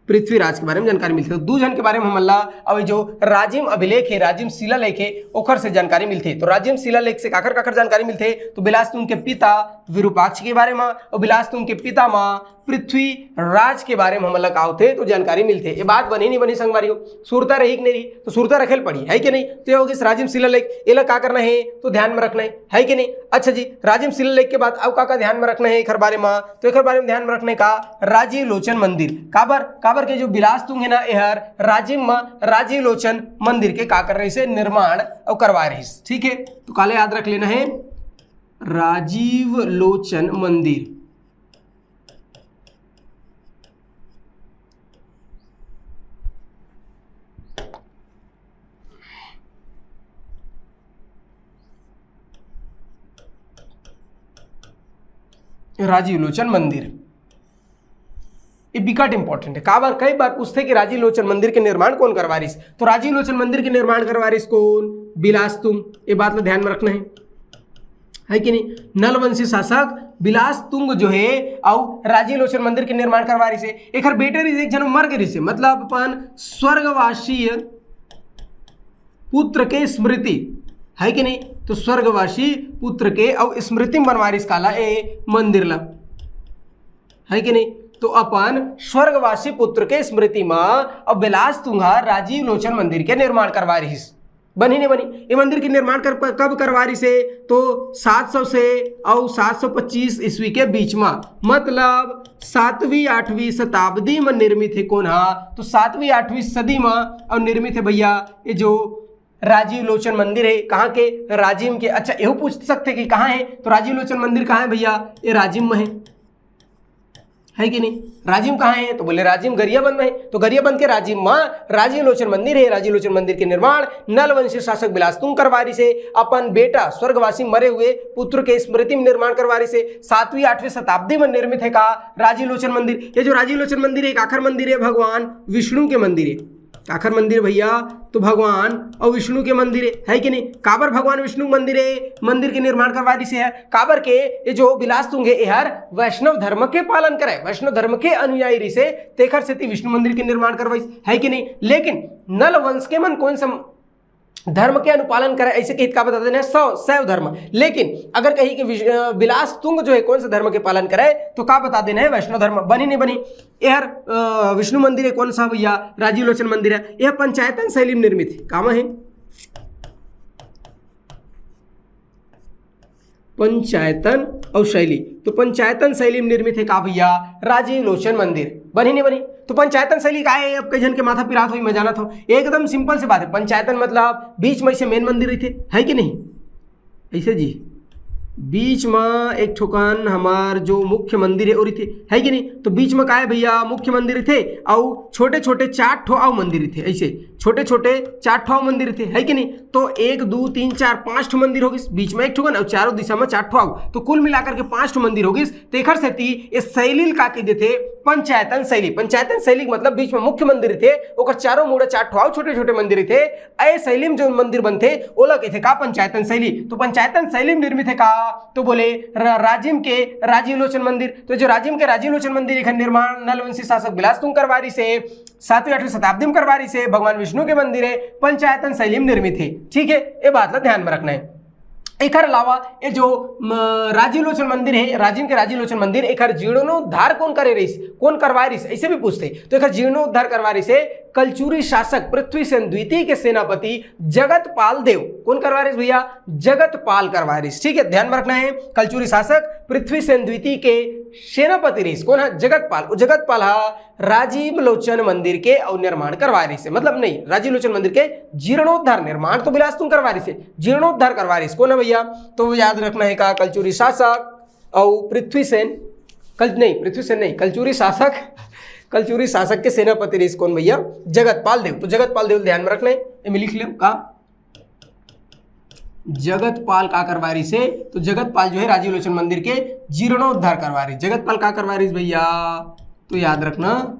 पृथ्वीराज के बारे में जानकारी मिलथे। तो दू झन के बारे में हमन ला, अब जो राजिम अभिलेख है, राजिम शिलालेख है, ओखर से जानकारी मिलथे। तो राजिम शिलालेख से काखर काखर जानकारी मिलथे, तो बिलास तुंग के पिता विरूपाक्ष के बारे में और बिलास तुंग के पितामह पृथ्वीराज के बारे में हमन ला का होथे, तो जानकारी मिलथे। ये बात बनी नहीं बनी संगवारी हो, सुरता रही कि नहीं रही? तो सुरता रखे ल पड़ी, है कि नहीं? तो ये हो गिस राजिम शिलालेख, एला का करना है, तो ध्यान में रखना है, है कि नहीं? अच्छा जी, राजिम शिलालेख के बाद अब का का ध्यान में रखना है एखर बारे में, तो एखर बारे में ध्यान में रखना है का? राजीव लोचन मंदिर। काबर? काबर के जो बिलास तुंग है ना, एहर राजिम में राजीव लोचन मंदिर के का कर रहिसे? निर्माण अउ करवाए रहिस। ठीक है, तो काले याद रख लेना है, राजीव लोचन मंदिर। राजीव लोचन मंदिर, ये बिकट इंपॉर्टेंट है। काबर कई बार पूछथे कि राजीव लोचन मंदिर के निर्माण कोन करवा रिस, तो राजीव लोचन मंदिर के निर्माण करवा रिस कोन? बिलास तुंग। ये बात ला ध्यान में रखना है, है कि नहीं? नलवंशी शासक बिलास तुंग जो है, अउ राजीव लोचन मंदिर के निर्माण करवा रिस है। एखर बेटा रिस, एक झन मर गे रिस है, मतलब अपन स्वर्गवासी पुत्र के स्मृति, है कि नहीं? तो स्वर्गवासी पुत्र के अउ स्मृति में बनवा रिस काला, ए मंदिर ला, है कि नहीं? तो अपन स्वर्गवासी पुत्र के स्मृति में अब बिलास तुंग ह राजीव लोचन मंदिर के निर्माण करवा रिस। बनी नहीं बनी? ये मंदिर के निर्माण कर, कब करवा रिस है? तो सात सौ से अउ सात सौ पच्चीस ईस्वी के बीच में, मतलब सातवीं आठवीं शताब्दी में निर्मित है। कोन हा? तो सातवीं आठवीं सदी में अउ निर्मित है भैया, ये जो राजीव लोचन मंदिर है। कहाँ के? राजिम के। अच्छा, यहू पूछ सकथे कि कहाँ है, तो राजीव लोचन मंदिर कहाँ है भैया? ये राजिम में है, है कि नहीं? राजिम कहाँ है? तो बोले राजिम गरियाबंद में है। तो गरियाबंद के राजिम में राजीव लोचन मंदिर है। राजीव लोचन मंदिर के निर्माण नलवंशी शासक बिलास तुंग करवा रिस है, अपन बेटा स्वर्गवासी मरे हुए पुत्र के स्मृति में निर्माण करवा रिस है। सातवीं आठवीं शताब्दी में निर्मित है का राजीव लोचन मंदिर? ये जो राजीव लोचन मंदिर है, एक आखर मंदिर है, भगवान विष्णु के मंदिर है। आखर मंदिर भैया, तो भगवान अउ विष्णु के मंदिर है, है कि नहीं? काबर भगवान विष्णु के मंदिर है, मंदिर के निर्माण करवा रिस है? काबर के ये जो बिलास तुंग है, एहर वैष्णव धर्म के पालन करे, वैष्णव धर्म के अनुयायी रिस है, तेखर सेती विष्णु मंदिर के निर्माण करवाइस, है कि नहीं? लेकिन नल वंश के मन कोन सा धर्म के अनुपालन करे, ऐसे कहित का बता देना है? शैव, शैव धर्म। लेकिन अगर कही कि विश-, अ, बिलास तुंग जो है कोन सा धर्म के पालन करे, तो का बता देना है? वैष्णव धर्म। बनी नहीं बनी? एहर, अ, विष्णु मंदिर है कोन सा भैया? राजीव लोचन मंदिर है। यह पंचायतन शैली में निर्मित है। कामा है? पंचायतन अउ शैली। तो पंचायतन शैली में निर्मित है का भैया? राजीव लोचन मंदिर। बनी नहीं बनी? तो पंचायतन शैली का है? अब कई झन के माथा पिरात होही, मैं जानत हूँ। एकदम सिंपल सी बात है। पंचायतन मतलब बीच में से मेन मंदिर रहिथे, है कि नहीं? ऐसे जी, बीच में एक ठोकन हमार जो मुख्य मंदिर है, वो रहिथे, है कि नहीं? तो बीच में का है भैया? मुख्य मंदिर रहिथे, अउ छोटे छोटे चार ठो अउ मंदिर रहिथे। ऐसे छोटे छोटे चार ठो अउ मंदिर रहिथे, है कि नहीं? तो एक, दू, तीन, चार, पांच ठो मंदिर हो गिस, बीच में एक ठोकन अउ चारों दिशा में चार ठो अउ, तो कुल मिलाकर के पांच ठो मंदिर हो गिस। तेखर सेती ये शैली ल का कह देथे? पंचायतन शैली। पंचायतन शैली के मतलब बीच में मुख्य मंदिर रहिथे, ओकर चारों मुड़ा चार ठो अउ छोटे छोटे मंदिर रहिथे। ए शैली में जो मंदिर बनथे, ओला कहिथे का? पंचायतन शैली। तो पंचायतन शैली में निर्मित है का? तो बोले र-, राजिम के राजीव लोचन मंदिर। तो जो राजिम के राजीव लोचन मंदिर, एखर निर्माण नलवंशी शासक बिलास तुंग करवा रिस है, सातवीं आठवीं शताब्दी में करवा रिस है, भगवान विष्णु के मंदिर है, पंचायतन शैली में निर्मित है। ठीक है, ये बात ला ध्यान में रखना है। एकर अलावा ये जो, म, राजीव लोचन मंदिर हे, राजिम के राजीव लोचन मंदिर, एकर जीर्णोद्धार कोन करे रहिस, कोन करवाए रहिस, ऐसे भी पूछथे। तो एकर जीर्णोद्धार करवाए रहिस हे कलचुरी शासक पृथ्वीसेन द्वितीय के सेनापति जगतपाल देव। कोन करवाए रहिस भैया? जगतपाल करवाए रहिस। ठीक है, ध्यान में रखना है, कलचुरी शासक पृथ्वीसेन द्वितीय के सेनापति रहिस। कोन हा? जगतपाल। वो जगतपाल हा राजीव लोचन मंदिर के अउ निर्माण करवाए रहिस हे, मतलब नहीं, राजीव लोचन मंदिर के जीर्णोद्धार, निर्माण तो बिलासतुंग करवाए रहिस हे, जीर्णोद्धार करवाए रहिस। कोन है भैया? तो याद रखना है का, कलचुरी शासक अउ पृथ्वीसेन, कल नहीं, पृथ्वीसेन नहीं, कलचुरी शासक, कलचुरी शासक के सेनापति रहिस कोन भैया? जगतपाल देव। तो जगतपाल देव ध्यान में रखना है, एमे लिख लेव का, जगतपाल का करवाए रहिस हे? तो जगतपाल जो है राजीव लोचन मंदिर के जीर्णोद्धार करवाए रहिस। जगतपाल का करवाए रहिस भैया? तो याद रखना,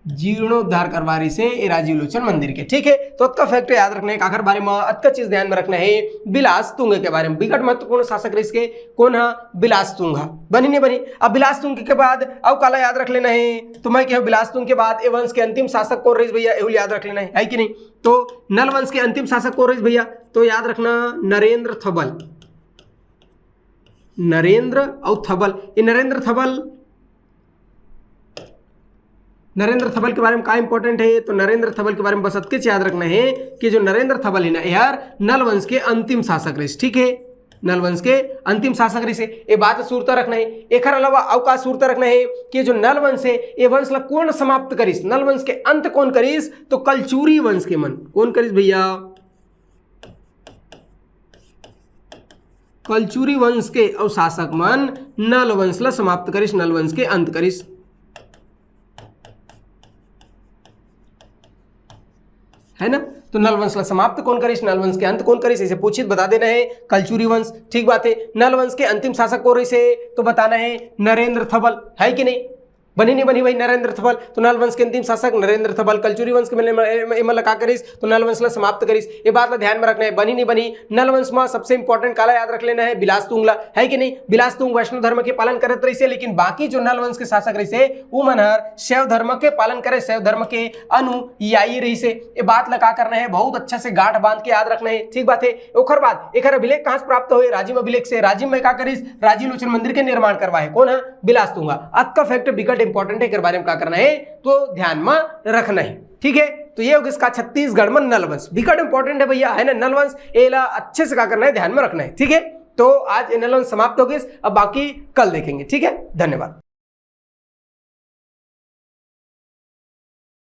जीर्णोद्धार करवाए रहिस हे ए राजीव लोचन मंदिर के। ठीक है, तो अतका फैक्ट याद रखना है, काकर बारे में अतका चीज ध्यान में रखना है, बिलासतुंग के बारे में। बिकट महत्वपूर्ण शासक रहिस के। कोन हा? बिलासतुंग हा। बनी नहीं बनी? अब बिलासतुंग के बाद अउ काला याद रख लेना है, तो मैं कहूँ बिलासतुंग के बाद ए वंश के अंतिम शासक कोन रहिस भैया, एहू ल याद रख लेना है, है कि नहीं? तो नल वंश के अंतिम शासक कोन रहिस भैया? तो याद रखना, नरेंद्र थबल। नरेंद्र अउ थबल, ये नरेंद्र थबल, नरेंद्र थबल के बारे में का इंपॉर्टेंट है? तो नरेंद्र थबल के बारे में बस अतकेच याद रखना है कि जो नरेंद्र थबल है ना, यार, नल वंश के अंतिम शासक रहिस। ठीक है, नल वंश के अंतिम शासक रहिस हे, ये बात सुरता रखना है। एकर अलावा अउ का सुरता रखना है कि जो नल वंश है, ये वंश ला कोन समाप्त करिस, नल वंश के अंत कोन करिस? तो कलचुरी वंश के मन। कोन करिस भैया? कलचुरी वंश के अउ शासक मन नल वंश ला समाप्त करिस, नल वंश के अंत करिस, है ना? तो नल वंश ला समाप्त कोन करिस, नल वंश के अंत कोन करिस, इसे पूछित बता देना है, कलचुरी वंश। ठीक बात है, नल वंश के अंतिम शासक कोन रहिस हे, तो बताना है नरेंद्र थबल, है कि नहीं? बनी नहीं बनी भाई, नरेंद्र थबल। तो नल वंश के अंतिम शासक नरेंद्र थबल, कलचुरी वंश के मन, एमन ला का करिस? तो नल वंश ला समाप्त करिस। ये बात ला ध्यान में रखना है, बनी नहीं बनी। नल वंश में सबसे इंपॉर्टेंट काला याद रख लेना है, बिलासतुंग ला, है कि नहीं? बिलासतुंग वैष्णव धर्म के पालन करत रहिस हे, लेकिन बाकी जो नल वंश के शासक रहिस हे, वो मन हर शैव धर्म के पालन करे, शैव धर्म के अनुयायी रहिस हे। ये बात ला का करना है, बहुत अच्छा से गांठ बांध के याद रखना है। ठीक बात है। ओकर बाद एकर अभिलेख कहाँ से प्राप्त होए? राजिम अभिलेख से। राजिम में का करिस? राजीव लोचन मंदिर के निर्माण करवाए। कोन है? बिलासतुंग हा। अतका फैक्ट बिकट इंपॉर्टेंट है, एकर बारे में का करना है, तो ध्यान में रखना है। ठीक है, तो ये हो गया इसका छत्तीसगढ़ में नलवंश, बिकट इंपॉर्टेंट है भैया, है ना? नलवंश, एला अच्छे से का करना है, ध्यान में रखना है। ठीक है, तो आज ये नलवंश समाप्त हो गया, अब बाकी कल देखेंगे। ठीक है, धन्यवाद।